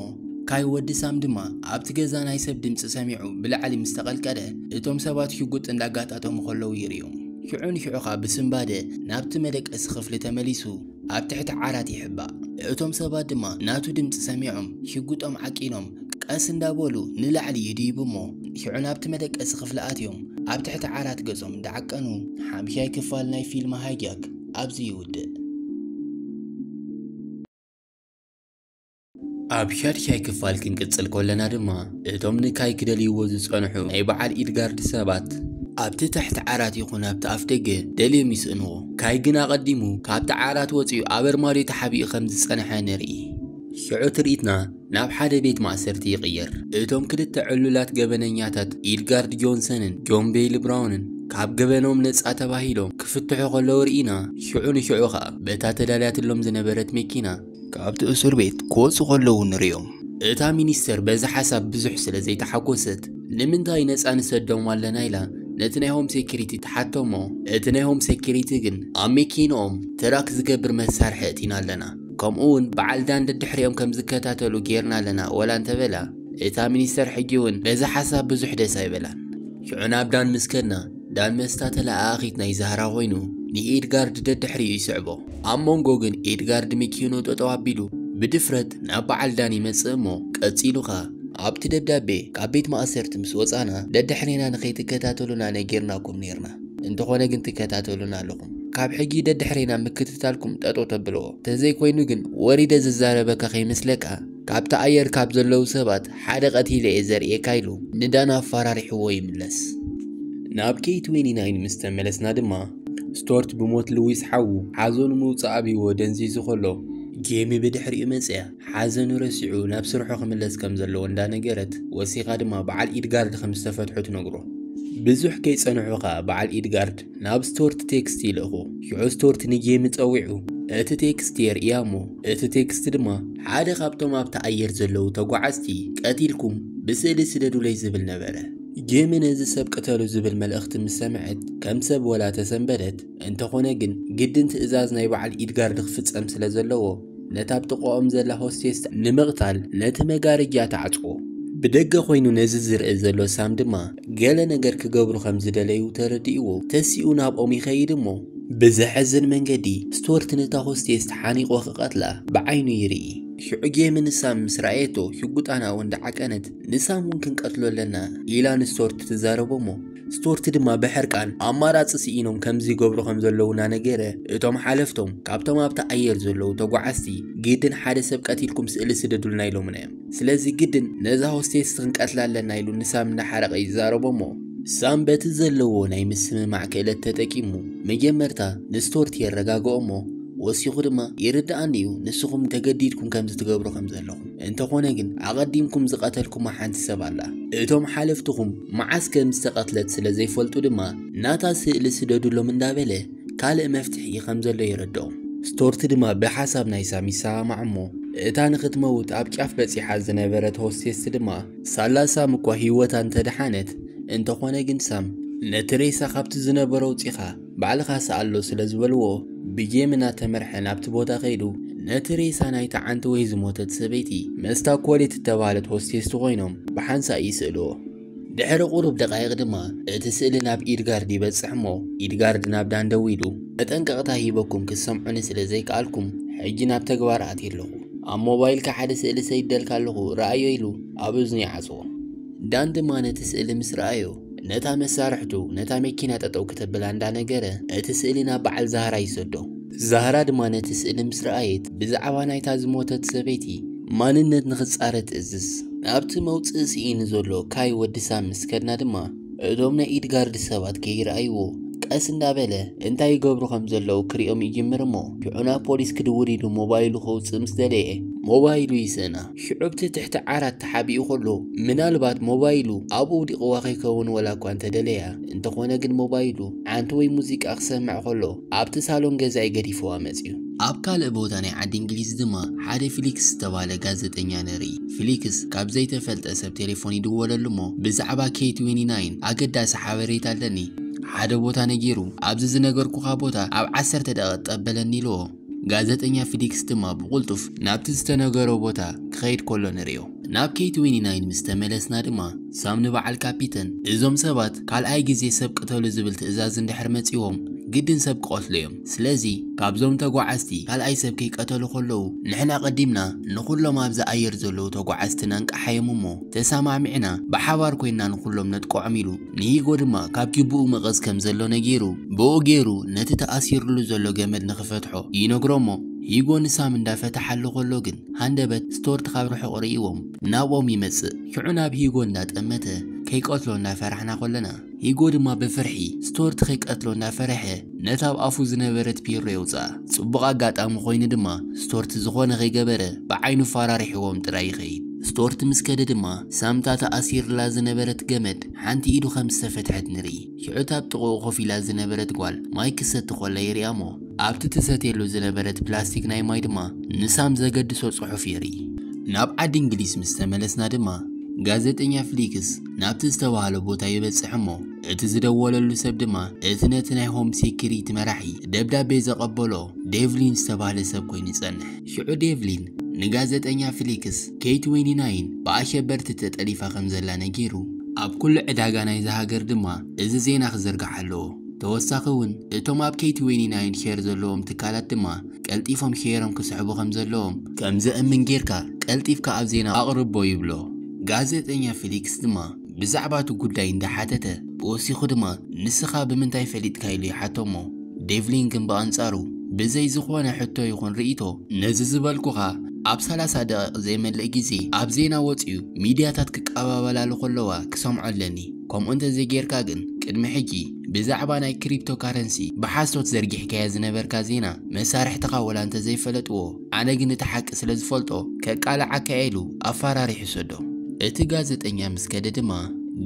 ካይ ወዲ ሳም ድማ ኣብቲ ገዛ ናይ ሰብ ድምጺ ሰሚዑ ብላዕሊ ምስ ተቐልቀለ፣ እቶም ሰባት ሽጉጥ እንዳጋጣጠሙ ከለዉ ይርእዮም። ሽዑ ንሽዑ ኸኣ ብስንባደ ናብቲ መደቀሲ ክፍሊ ተመሊሱ ኣብ ትሕቲ ዓራት ይሕባእ። እቶም ሰባት ድማ ናቱ ድምጺ ሰሚዖም ሽጉጦም ዓቂኖም ቀስ እንዳበሉ ንላዕሊ ይድይቡ እሞ፣ ሽዑ ናብቲ መደቀሲ ክፍሊ ኣትዮም ኣብ ትሕቲ ዓራት ገጾም እንዳዓቀኑ ሓምሻይ ክፋል ናይ ፊልም ሃይጃክ ኣብዚ ይውድእ። ኣብ ሻድሻይ ክፋል ክንቅጽል ከለና ድማ፣ እቶም ንካይ ክደልይዎ ዝጸንሑ ናይ በዓል ኢድጋርድ ሰባት ኣብቲ ትሕቲ ዓራት ይኹን ኣብቲ ኣፍ ደገ ደልዮም ይስእንዎ። ካይ ግን ኣቐዲሙ ካብቲ ዓራት ወጺኡ ኣብ ኣርማድዮ ተሓቢኡ ከም ዝጸንሐ ንርኢ። ሽዑ ትርኢትና ናብ ሓደ ቤት ማእሰርቲ ይቕየር። እቶም ክልተ ዕሉላት ገበነኛታት ኢድጋርድ ጆንሰንን ጆን ቤይሊ ብራውንን ካብ ገበኖም ነጻ ተባሂሎም ክፍትሑ ከለዉ ርኢና፣ ሽዑ ንሽዑ ኸኣ በታ ተዳልያትሎም ዝነበረት መኪና ካብቲ እሱር ቤት ክወጹ ከለዉ ንርእዮም። እታ ሚኒስተር በዚ ሓሳብ ብዙሕ ስለ ዘይተሓጎሰት፣ ንምንታይ ነጻ ንሰዶም ኣለና ኢላ ነቲ ናይ ሆም ሴኪሪቲ ትሓቶ እሞ፣ እቲ ናይ ሆም ሴኪሪቲ ግን ኣብ መኪንኦም ትራክ ዝገብር መሳርሒ እቲና ኣለና፣ ከምኡ እውን በዓል ዳን ደድሕሪኦም ከም ዝከታተሉ ጌርና ኣለና ወላ እንተበላ፣ እታ ሚኒስተር ሕጂ እውን በዚ ሓሳብ ብዙሕ ደስ ኣይበላን። ሽዑ ናብ ዳን ምስ ከድና፣ ዳን መስታ ተለኣኣኺት ናይ ዛህራ ኮይኑ ንኤድጋርድ ደድሕሪኡ ይስዕቦ። ኣብ መንጎ ግን ኤድጋርድ መኪኑ ጠጠው ኣቢሉ ብድፍረት ናብ በዓል ዳን ይመጽእ እሞ፣ ቀጺሉ ኸኣ ኣብቲ ደብዳቤ ካብ ቤት ማእሰርቲ ምስ ወጻና ደድሕሬና ንኸይትከታተሉና ነጊርናኩም ኔርና። እንተኾነ ግን ትከታተሉና ኣለኹም። ካብ ሕጂ ደድሕሬና ምክትታልኩም ጠጠው ተብልዎ። ተዘይኮይኑ ግን ወሪደ ዝዛረበካ ከይመስለካ፣ ካብቲ ኣየር ካብ ዘለዉ ሰባት ሓደ ቀቲለ እየ ዘርእየካ ኢሉ ንዳን ኣፈራሪሕዎ ይምለስ። ናብ ኬ ትዌንቲ ናይን ምስ ተመለስና ድማ፣ ስቶርት ብሞት ሉዊስ ሓዉ ሓዘኑ ምውጻእ ኣብይዎ ደንዚዙ ከሎ፣ ጄሚ ብድሕሪኡ መጽያ ሓዘኑ ረሲዑ ናብ ስርሑ ክምለስ ከም ዘለዎ እንዳነገረት፣ ወሲኻ ድማ በዓል ኢድጋርድ ከም ዝተፈትሑ ትነግሮ። ብዙሕ ከይጸንሑ ኸኣ በዓል ኢድጋርድ ናብ ስቶርት ቴክስት ይልእኹ። ሽዑ ስቶርት ንጄሚ ጸዊዑ እቲ ቴክስት የርእያ እሞ፣ እቲ ቴክስት ድማ ሓደ ካብቶም ኣብቲ ኣየር ዘለዉ ተጓዓዝቲ ቀቲልኩም ብስእሊ ስደዱለይ ዝብል ነበረ። ጄሚ ነዚ ሰብ ቅተሉ ዝብል መልእኽቲ ምስ ሰምዐት ከም ሰብ ወላ ተሰንበደት። እንተኾነ ግን ግድን ትእዛዝ ናይ በዓል ኢድጋርድ ክፍጸም ስለ ዘለዎ፣ ነታ ኣብ ጥቓኦም ዘላ ሆስቴስ ንምቕታል ነቲ መጋረጃ ተዓጽዎ። ብደገ ኮይኑ ነዚ ዝርኢ ዘሎ ሳም ድማ ገለ ነገር ክገብሩ ከም ዝደለዩ ተረዲእዎ ተሲኡ ናብኦም ይኸይድ እሞ፣ ብዘሕዝን መንገዲ ስቶርት ነታ ሆስቴስ ተሓኒቑ ክቐትላ ብዓይኑ ይርኢ። ሽዑ ጄሚ ንሳም ምስ ረኣየቶ ሽጉጣ ናብኡ እንዳዓቀነት ንሳም እውን ክንቀትሎ ኣለና ኢላ ንስቶርት ትዛረቦ እሞ፣ ስቶርት ድማ ብሕርቃን ኣማራጺ ስኢኖም ከምዚ ይገብሩ ከም ዘለዉ እናነገረ፣ እቶም ሓለፍቶም ካብቶም ኣብቲ ኣየር ዘለዉ ተጓዓዝቲ ግድን ሓደ ሰብ ቀቲልኩም ስእሊ ስደዱልና ኢሎምና እዮም። ስለዚ ግድን ነዛ ሆስቴስ ክንቀትላ ኣለና ኢሉ ንሳም እናሓረቐ ይዛረቦ እሞ፣ ሳም በቲ ዘለዎ ናይ ምስምማዕ ክእለት ተጠቂሙ መጀመርታ ንስቶርት የረጋግኦ እሞ፣ ወሲኹ ድማ ይርድኣኒ እዩ፣ ንስኹም ተገዲድኩም ከምዚ ትገብሩ ከም ዘለኹም፣ እንተኾነ ግን ኣቐዲምኩም ዝቐተልኩማ ሓንቲ ሰብ ኣላ። እቶም ሓለፍትኹም መዓስ ከም ዝተቐትለት ስለ ዘይፈልጡ ድማ ናታ ስእሊ ስደዱሎም እንዳበለ ካልእ መፍትሒ ከም ዘሎ የረድኦም። ስቶርት ድማ ብሓሳብ ናይ ሳም ይሰማማዕ እሞ፣ እታ ንኽትመውት ኣብ ጫፍ በጺሓ ዝነበረት ሆስቴስ ድማ ሳላ ሳም እኳ ህይወታ እንተደሓነት፣ እንተኾነ ግን ሳም ነቲ ሬሳ ካብቲ ዝነበሮ ኣውጺኻ ባዕልኻ ስኣሎ ስለ ዝበልዎ፣ ብጄሚ እናተመርሐ ናብቲ ቦታ ከይዱ ነቲ ሬሳ ናይታ ዓንቲ ወይ ዝሞተት ሰበይቲ መስታ ኮሌት እተባህለት ሆስቴስቲ ኮይኖም ብሓንሳእ ይስእልዎ። ድሕሪ ቁሩብ ደቃይቕ ድማ እቲ ስእሊ ናብ ኢድጋርድ ይበጽሕ እሞ፣ ኢድጋርድ ናብ ዳን ደዊሉ፣ "መጠንቀቕታ ሂበኩም ክትሰምዑኒ ስለ ዘይከኣልኩም፣ ሕጂ ናብ ተግባር ኣትየ ኣለኹ። ኣብ ሞባይልካ ሓደ ስእሊ ሰይደልካ ኣለኹ፣ ረኣዮ" ኢሉ ኣብ እዝኑ ይዓጽዎ። ዳን ድማ ነቲ ስእሊ ምስ ረኣዮ፣ ነታ መሳርሕቱ ነታ መኪና ጠጠው ክተብላ እንዳነገረ፣ እቲ ስእሊ ናብ በዓል ዛህራ ይሰዶ። ዛህራ ድማ ነቲ ስእሊ ምስ ረኣየት፣ ብዛዕባ ናይታ ዝሞተት ሰበይቲ ማንነት ንኽጻረ ትእዝዝ። ናብቲ መውጽኢ ስኢኑ ዘሎ ካይ ወዲ ሳም ምስ ከድና ድማ፣ እቶም ናይ ኢድጋርድ ሰባት ከይረኣይዎ፣ ቀስ እንዳበለ እንታይ ይገብሩ ከም ዘለዉ ክሪኦም ይጅምር እሞ፣ ሽዑ ናብ ፖሊስ ክድውል ኢሉ ሞባይሉ ከውጽእ ምስ ደለየ፣ ሞባይሉ ይስእና። ሽዑ ኣብቲ ትሕቲ ዓራት ተሓቢኡ ከሎ፣ ምናልባት ሞባይሉ ኣብኡ ውዲቕዋ ከይከውን ወላ እኳ እንተደለያ፣ እንተኾነ ግን ሞባይሉ ዓንቲ ወይ ሙዚቃ ክሰምዕ ከሎ፣ ኣብቲ ሳሎን ገዛኢ ገዲፍዋ መጽዩ። ኣብ ካልእ ቦታ ናይ ዓዲ እንግሊዝ ድማ ሓደ ፊሊክስ ዝተባህለ ጋዜጠኛ ንርኢ። ፊሊክስ ካብ ዘይተፈልጠ ሰብ ቴሌፎን ይድወለሉ እሞ፣ "ብዛዕባ ኬይ ትዌንቲ ናይን ኣገዳሲ ሓበሬታ ኣለኒ፣ ሓደ ቦታ ነጊሩ፣ ኣብዚ ዝነገርኩኻ ቦታ ኣብ ዓሰርተ ደቂቕ ጠበለኒ" ኢልዎ። ጋዜጠኛ ፊሊክስ ድማ ብቕልጡፍ ናብቲ ዝተነገሮ ቦታ ክኸይድ ከሎ ንርእዮ። ናብ ኬይ ትዌንቲ ናይን ምስ ተመለስና ድማ፣ ሳም ንበዓል ካፒተን፣ "እዞም ሰባት ካልኣይ ግዜ ሰብ ቅተሉ ዝብል ትእዛዝ እንድሕር መጺዎም፣ ግድን ሰብ ክቐትሉ እዮም። ስለዚ፣ ካብዞም ተጓዓዝቲ ካልኣይ ሰብ ከይቀተሉ ከለዉ፣ ንሕና ቀዲምና ንኹሎም ኣብዚ ኣየር ዘለዉ ተጓዓዝቲ ነንቃሓዮም እሞ፣ ተሰማሚዕና ብሓባር ኮይንና ንኹሎም ነጥቅዖም" ኢሉ፣ ንሂጎ ድማ ካብ ጅቡኡ መቐዝ ከም ዘሎ ነጊሩ፣ ብኡ ገይሩ ነቲ ተኣሲርሉ ዘሎ ገመድ ንኽፈትሖ ይነግሮ እሞ፣ ሂጎ ንሳም እንዳፈትሓሉ ከሎ ግን፣ ሃንደበት ስቶርት ካብ ርሑቕ ርእይዎም ናብኦም ይመጽእ። ሽዑ ናብ ሂጎ እንዳጠመተ፣ "ከይቀትሎ እንዳፈራሕና ከለና፣ ሂጎ ድማ ብፍርሒ ስቶርት ከይቀትሎ እንዳፈረሐ፣ ነታ ኣብ ኣፉ ዝነበረት ፒሮ የውጽኣ። ጽቡቕ ኣጋጣሚ ኮይኑ ድማ፣ ስቶርት ዝኾነ ከይገበረ፣ ብዓይኑ ፈራሪሕዎም ጥራይ ይኸይድ። ስቶርት ምስ ከደ ድማ፣ ሳምታ ተኣሲርላ ዝነበረት ገመድ ሓንቲ ኢዱ ከም ዝተፈትሐት ንርኢ። ሽዑ እታ ኣብ ጥቕኡ ኮፍ ኢላ ዝነበረት ጓል ማይ ክሰቲ ከላ የሪኣ እሞ፣ ኣብቲ ትሰትየሉ ዝነበረት ፕላስቲክ ናይ ማይ ድማ ንሳም ዘገድሶ ጽሑፍ የርኢ። ናብ ዓዲ እንግሊዝ ምስ ተመለስና ድማ፣ ጋዜጠኛ ፍሊክስ ናብቲ ዝተባህለ ቦታ ይበጽሕ እሞ፣ እቲ ዝደወለሉ ሰብ ድማ እቲ ነቲ ናይ ሆም ሴኩሪቲ መራሒ ደብዳቤ ዘቐበሎ ዴቭሊን ዝተባህለ ሰብ ኮይኑ ይጸንሕ። ሽዑ ዴቭሊን ንጋዜጠኛ ፍሊክስ ኬይ ትዌንቲ ናይን ብኣሸበርቲ ተጠሊፋ ከም ዘላ ነጊሩ፣ ኣብ ኩሉ ዕዳጋ ናይዚ ሃገር ድማ እዚ ዜና ክዝርጋሕ ኣለዎ። ተወሳኺ እውን እቶም ኣብ ኬይ ትዌንቲ ናይን ሼር ዘለዎም ትካላት ድማ ቀልጢፎም ሼሮም ክስሕቡ ከም ዘለዎም ከም ዘእምን ጌርካ ቀልጢፍካ ኣብ ዜና ኣቕርቦ ይብሎ። ጋዜጠኛ ፊሊክስ ድማ ብዛዕባ እቲ ጉዳይ እንዳሓተተ፣ ብወሲኹ ድማ "ንስኻ ብምንታይ ፈሊጥካ?" ኢሉ ይሓቶ እሞ፣ ዴቭሊን ግን ብኣንጻሩ ብዘይ ዝኾነ ሕቶ ይኹን ርእይቶ ነዚ ዝበልኩኻ ኣብ ሰላሳ ደቂቕ ዘይመልእ ግዜ ኣብ ዜና ወጺኡ ሚድያታት ክቀባበላሉ ከለዋ ክሰምዖ ኣለኒ። ከምኡ እንተዘይጌርካ ግን ቅድሚ ሕጂ ብዛዕባ ናይ ክሪፕቶ ካረንሲ ብሓሶት ዘርጊሕካዮ ዝነበርካ ዜና መሳርሕትኻ ወላ እንተዘይፈለጥዎ፣ ኣነ ግን እቲ ሓቂ ስለ ዝፈልጦ ከቃልዓካ ኢሉ ኣፈራሪሑ ሰዶ። እቲ ጋዜጠኛ ምስ ከደ ድማ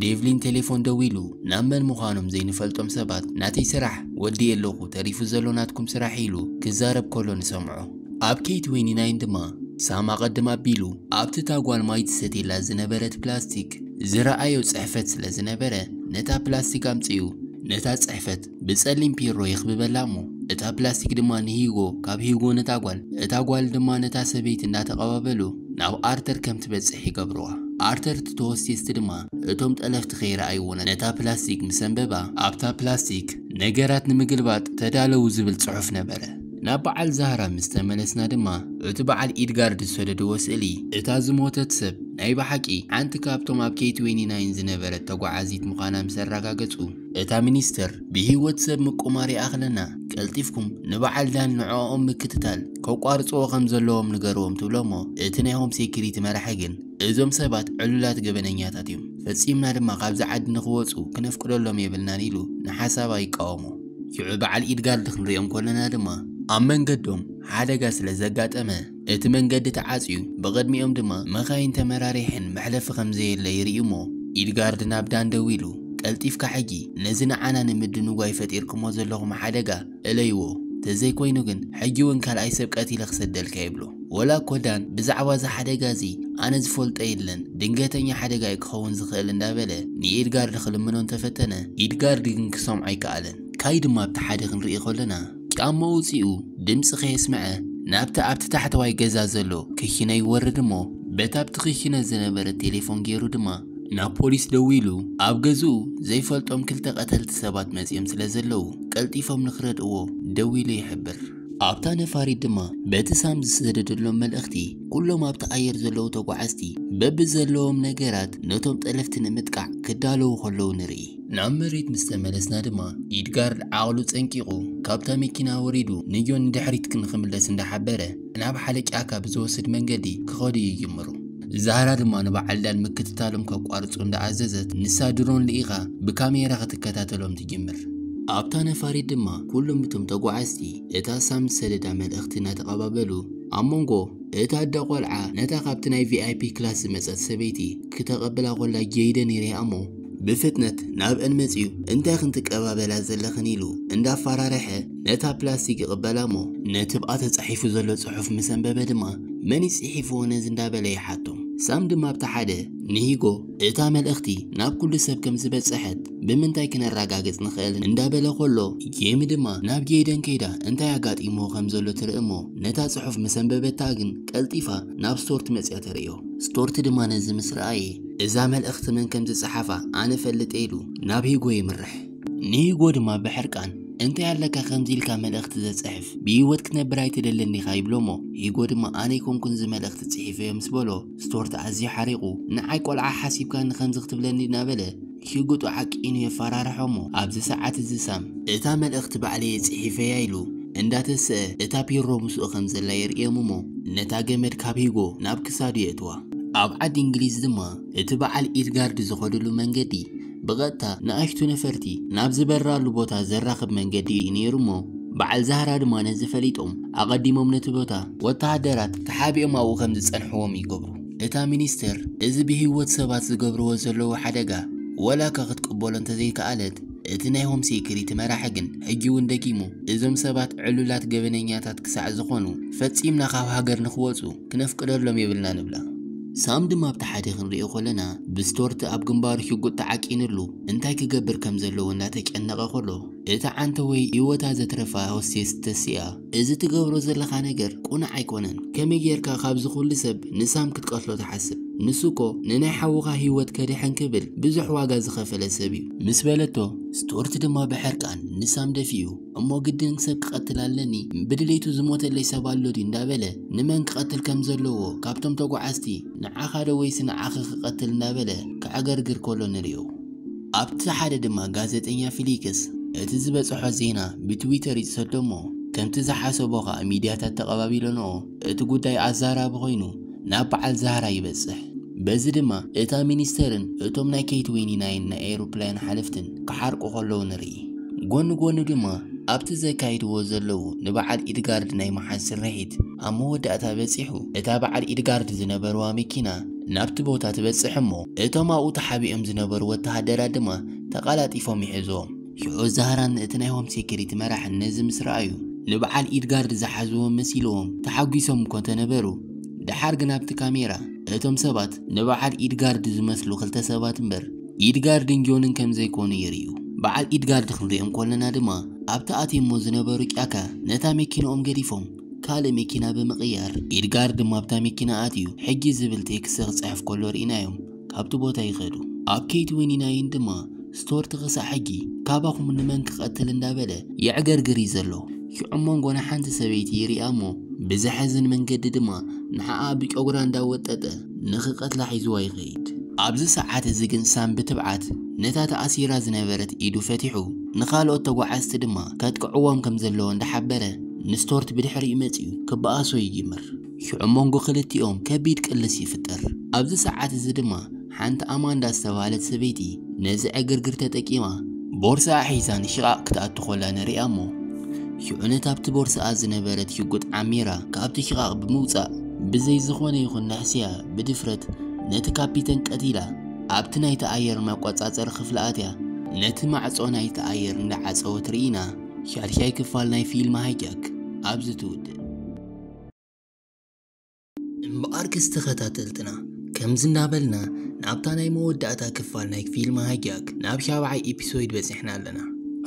ዴቭሊን ቴሌፎን ደዊሉ ናብ መን ምዃኖም ዘይንፈልጦም ሰባት "ናተይ ስራሕ ወዲኤ ኣለኹ፣ ተሪፉ ዘሎ ናትኩም ስራሕ" ኢሉ ክዛረብ ከሎ ንሰምዖ። ኣብ ኬይ ትዌንቲ ናይን ድማ ሳም ኣቐድም ኣቢሉ ኣብቲ እታ ጓል ማይ ትሰትየላ ዝነበረት ፕላስቲክ ዝረኣዮ ጽሕፈት ስለ ዝነበረ፣ ነታ ፕላስቲክ ኣምጺኡ ነታ ጽሕፈት ብጸሊም ፒሮ የኽብበላ እሞ፣ እታ ፕላስቲክ ድማ ንሂጎ፣ ካብ ሂጎ ነታ ጓል፣ እታ ጓል ድማ ነታ ሰበይቲ እናተቐባበሉ ናብ ኣርተር ከም ትበጽሕ ይገብርዋ። ኣርተር እቲ ተወስቴስቲ ድማ እቶም ጠለፍቲ ከይረኣይዎ ነታ ፕላስቲክ ምስ ኣንበባ፣ ኣብታ ፕላስቲክ "ነገራት ንምግልባጥ ተዳለዉ" ዝብል ጽሑፍ ነበረ። ናብ በዓል ዛህራ ምስ ተመለስና ድማ፣ እቲ በዓል ኢድጋርድ ዝሰደድዎ ስእሊ እታ ዝሞተት ሰብ ናይ ብሓቂ ሓንቲ ካብቶም ኣብ ኬይ ትዌንቲ ናይን ዝነበረት ተጓዓዚት ምዃና ምስ ኣረጋገጹ፣ እታ ሚኒስተር "ብህይወት ሰብ ምቁማር ይኣኽለና፣ ቀልጢፍኩም ንበዓል ዳን ንዕኦም ምክትታል ከቋርጽዎ ከም ዘለዎም ንገርዎም" ትብሎ እሞ፣ እቲ ናይ ሆም ሴኩሪቲ መራሒ ግን "እዞም ሰባት ዕሉላት ገበነኛታት እዮም፣ ፈጺምና ድማ ካብዚ ዓዲ ንኽወጹ ክነፍቅደሎም የብልናን" ኢሉ ንሓሳባ ይቃወሞ። ሽዑ በዓል ኢድጋርድ ክንሪኦም ከለና ድማ፣ ኣብ መንገዶም ሓደጋ ስለ ዘጋጠመ፣ እቲ መንገዲ ተዓጽዩ፣ ብቕድሚኦም ድማ መኻይን ተመራሪሐን መሕለፊ ከም ዘየለ ይርኢ እሞ፣ ኢድጋርድ ናብ ዳን ደዊሉ፣ "ቀልጢፍካ ሕጂ ነዚ ንዓና ንምድንጓይ ፈጢርኩሞ ዘለኹም ሓደጋ እለይዎ፣ ተዘይኮይኑ ግን ሕጂ እውን ካልኣይ ሰብ ቀቲለ ክሰደልካ" ይብሎ። ወላ እኮ ዳን ብዛዕባ እዚ ሓደጋ እዚ ኣነ ዝፈልጦ የለን፣ ድንገተኛ ሓደጋ እዩ ክኸውን ዝኽእል እንዳበለ ንኢድጋርድ ክልምኖ እንተፈተነ፣ ኢድጋርድ ግን ክሰምዖ ኣይከኣለን። ካይ ድማ ኣብቲ ሓደ ክንርኢ ከለና፣ ጫማ ውጺኡ ድምጺ ከየስምዐ ናብቲ ኣብቲ ታሕተዋይ ገዛ ዘሎ ክሽነ ይወርድ እሞ፣ በታ ኣብቲ ክሽነ ዝነበረ ቴሌፎን ገይሩ ድማ ናብ ፖሊስ ደዊሉ፣ ኣብ ገዝኡ ዘይፈልጦም ክልተ ቀተልቲ ሰባት መጺኦም ስለ ዘለዉ፣ ቀልጢፎም ንኽረድእዎ ደዊሉ ይሕብር። ኣብታ ነፋሪት ድማ በቲ ሳም ዝሰደደሎም መልእኽቲ፣ ኩሎም ኣብቲ ኣየር ዘለዉ ተጓዓዝቲ በብዘለዎም ነገራት ነቶም ጠለፍቲ ንምጥቃዕ ክዳለዉ ከለዉ ንርኢ። ናብ መሬት ምስ ተመለስና ድማ፣ ኢድጋርድ ዓቕሉ ጸንቂቑ ካብታ መኪና ወሪዱ ንዮን ንድሕሪት ክንክምለስ እንዳሓበረ፣ ናብ ሓደ ጫካ ብዝወስድ መንገዲ ክኸዱ ይጅምሩ። ዛህራ ድማ ንበዓል ዳን ምክትታሎም ከቋርጹ እንዳኣዘዘት፣ ንሳ ድሮን ልኢኻ ብካሜራ ክትከታተሎም ትጅምር። ኣብታ ነፋሪት ድማ ኩሎም እቶም ተጓዓዝቲ እታ ሳም ዝሰደዳ መልእኽቲ እናተቐባበሉ፣ ኣብ መንጎ እታ ኣደ ቆልዓ ነታ ካብቲ ናይ ቪኣይፒ ክላስ ዝመጸት ሰበይቲ ክተቐብላ ኮላ ጀይደን ይርኣ እሞ፣ ብፍጥነት ናብአን መጺኡ፣ "እንታይ ክንትቀባበላ ዘለኽን?" ኢሉ እንዳፈራረሐ ነታ ፕላስቲክ ይቕበላ እሞ፣ ነቲ ብኣ ተጻሒፉ ዘሎ ጽሑፍ ምስ ኣንበበ ድማ፣ "መን እዩ ጽሒፍዎ ነዚ?" እንዳበለ ይሓቶም። ሳም ድማ ኣብቲ ሓደ ንሂጎ እታ መልእኽቲ ናብ ኩሉ ሰብ ከም ዝበጽሐት ብምንታይ ክነረጋግጽ ንኽእል እንዳበለ ኮሎ፣ ጄሚ ድማ ናብ ጄደን ከይዳ እንታይ ኣጋጢምዎ ከም ዘሎ ትርኢ እሞ፣ ነታ ጽሑፍ ምስ ኣንበበታ ግን ቀልጢፋ ናብ ስቶርት መጽያ ተርእዮ። ስቶርት ድማ ነዚ ምስ ረኣየ፣ "እዛ መልእኽቲ መን ከም ዝጸሓፋ ኣነ እፈልጥ" ኢሉ ናብ ሂጎ ይምርሕ። ንሂጎ ድማ ብሕርቃን፣ "እንታይ ኣለካ ከምዚ ኢልካ መልእኽቲ ዘጽሕፍ? ብህይወት ክትነብር ኣይትደልን ዲኻ?" ይብሎ እሞ፣ ሂጎ ድማ፣ "ኣነ ኣይኮንኩን እዚ መልእኽቲ ጽሒፈዮ" ምስ በሎ፣ ስቶርት ኣዝዩ ሓሪቑ፣ "ንዓይ ቆልዓ ሓሲብካኒ ከምዚ ክትብለኒ?" እናበለ ሽጉጡ ዓቂኑ የፈራርሖ እሞ፣ ኣብዚ ሰዓት እዚ ሳም፣ "እታ መልእኽቲ ባዕለየ ጽሒፈያ" ኢሉ እንዳተስአ እታ ፒሮ ምስኡ ከም ዘላ የርእዮም እሞ፣ ነታ ገመድ ካብ ሂጎ ናብ ክሳዱ የእትዋ። ኣብ ዓዲ እንግሊዝ ድማ እቲ በዓል ኢድጋርድ ዝኸድሉ መንገዲ ብቐጥታ ንኣሽቱ ነፈርቲ ናብ ዝበራሉ ቦታ ዘራኽብ መንገዲ እዩ ነይሩ እሞ፣ በዓል ዛህራ ድማ ነዚ ፈሊጦም ኣቐዲሞም ነቲ ቦታ ወተሃደራት ተሓቢኦም ኣብኡ ከም ዝጸንሕዎም ይገብሩ። እታ ሚኒስተር እዚ ብህይወት ሰባት ዝገብርዎ ዘለዉ ሓደጋ ወላ እኳ ክትቅበሎ እንተዘይከኣለት፣ እቲ ናይ ሆም ሴኩሪቲ መራሒ ግን ሕጂ እውን ደጊሙ፣ "እዞም ሰባት ዕሉላት ገበነኛታት ክሳዕ ዝኾኑ፣ ፈጺምና ካብ ሃገር ንኽወጹ ክነፍቅደሎም የብልናን" ይብላ። ሳም ድማ ኣብቲ ሓደ ክንሪኦ ከለና፣ ብስቶርት ኣብ ግንባሩ ሽጉጥ ተዓቂንሉ እንታይ ክገብር ከም ዘለዎ እናተጨነቐ ከሎ፣ እታ ዓንተወይ ህይወታ ዘትረፋ ሆስቴስ ተሲኣ፣ "እዚ ትገብሮ ዘለኻ ነገር ቁኑዕ ኣይኮነን። ከመይ ጌርካ ካብዚ ኩሉ ሰብ ንሳም ክትቀትሎ ትሓስብ? ንሱ እኮ ንናይ ሓውኻ ህይወት ከድሕን ክብል ብዙሕ ዋጋ ዝኸፈለ ሰብ እዩ" ምስ በለቶ፣ ስቶርት ድማ ብሕርቃን ንሳም ደፊኡ፣ "እሞ ግድን ሰብ ክቐትል ኣለኒ? ብድሌቱ ዝሞተለይ ሰብ ኣሎ ድዩ?" እንዳበለ፣ ንመን ክቐትል ከም ዘለዎ፣ ካብቶም ተጓዓዝቲ ንዓኻ ዶ ወይስ ንዓኺ ክቐትል እንዳበለ ክዕገርግር ከሎ ንርእዮ። ኣብቲ ሓደ ድማ ጋዜጠኛ ፊሊክስ እቲ ዝበጽሖ ዜና ብትዊተር ይሰዶ እሞ፣ ከምቲ ዝሓሰቦ ኸኣ ሚድያታት ተቐባቢለንኦ፣ እቲ ጉዳይ ኣዛራቢ ኮይኑ ናብ በዓል ዛህራ ይበጽሕ። በዚ ድማ እታ ሚኒስተርን እቶም ናይ ኬት ዌኒ ናይን ናይ ኤሮፕላን ሓለፍትን ክሓርቁ ከለዉ ንርኢ። ጎኒ ጎኒ ድማ ኣብቲ ዘካይድዎ ዘለዉ ንበዓል ኢድጋርድ ናይ መሓዝ ስርሒት ኣብ መወዳእታ በጺሑ፣ እታ በዓል ኢድጋርድ ዝነበርዋ መኪና ናብቲ ቦታ ትበጽሕ እሞ፣ እቶም ኣብኡ ተሓቢኦም ዝነበሩ ወተሃደራት ድማ ተቐላጢፎም ይሕዝዎም። ሽዑ ዛህራን እቲ ናይ ሆም ሴኩሪቲ መራሕን ነዚ ምስ ረኣዩ፣ ንበዓል ኢድጋርድ ዝሓዝዎም መሲልዎም ተሓጒሶም እኮ እንተነበሩ፣ ደሓር ግን ኣብቲ ካሜራ እቶም ሰባት ንበዓል ኢድጋርድ ዝመስሉ ክልተ ሰባት እምበር፣ ኢድጋርድን ጆንን ከም ዘይኮኑ የርእዩ። በዓል ኢድጋርድ ክንሪኦም ከለና ድማ፣ ኣብቲ ኣትዮሞ ዝነበሩ ጫካ ነታ መኪንኦም ገዲፎም፣ ካልእ መኪና ብምቕያር፣ ኢድጋርድ ድማ ኣብታ መኪና ኣትዩ፣ ሕጂ ዝብል ቴክስት ክጽሕፍ ከሎ ርኢናዮም ካብቲ ቦታ ይኸዱ። ኣብ ኬት ዌኒ ናይን ድማ፣ ስቶርት ክሳዕ ሕጂ ካባኹም ንመን ክቐትል እንዳበለ የዕገርግር እዩ ዘሎ። ሽዑ መንጎ ንሓንቲ ሰበይቲ ይሪኣ እሞ፣ ብዘሐዝን መንገዲ ድማ ንዓኣ ብጨጉራ እንዳወጠጠ ንኽቐትላ ሒዝዋ ይኸይድ። ኣብዚ ሰዓት እዚ ግን ሳም ብትብዓት ነታ ተኣሲራ ዝነበረት ኢዱ ፈቲሑ፣ ንኻልኦት ተጓዓዝቲ ድማ ከጥቅዕዎም ከም ዘለዎ እንዳሓበረ፣ ንስቶርት ብድሕሪኡ መጺኡ ክበኣሶ ይጅምር። ሽዑ መንጎ ክልቲኦም ከቢድ ቅልስ ይፍጠር። ኣብዚ ሰዓት እዚ ድማ ሓንቲ ኣማንዳ ዝተባህለት ሰበይቲ ነዚ ዕግርግር ተጠቂማ ቦርስኣ ሒዛ ንሽቓቕ ክትኣቱ ኮላ ንሪኣ እሞ፣ ሽዑ ነታ ኣብቲ ቦርስኣ ዝነበረት ሽጉጥ ዓሚራ ካብቲ ሽቓቕ ብምውጻእ ብዘይ ዝኾነ ይኹን ንሕስያ ብድፍረት ነቲ ካፒተን ቀቲላ ኣብቲ ናይቲ ኣየር መቆጻጸሪ ክፍሊ ኣትያ ነቲ ማዕጾ ናይቲ ኣየር እንዳዓጸወት ርኢና ሻድሻይ ክፋል ናይ ፊልም ሃይጃክ ኣብዚ ትውድእ። እምበኣርከስ ተኸታተልትና፣ ከምዚ እናበልና ናብታ ናይ መወዳእታ ክፋል ናይ ፊልም ሃይጃክ፣ ናብ ሻብዓይ ኤፒሶድ በጺሕና ኣለና።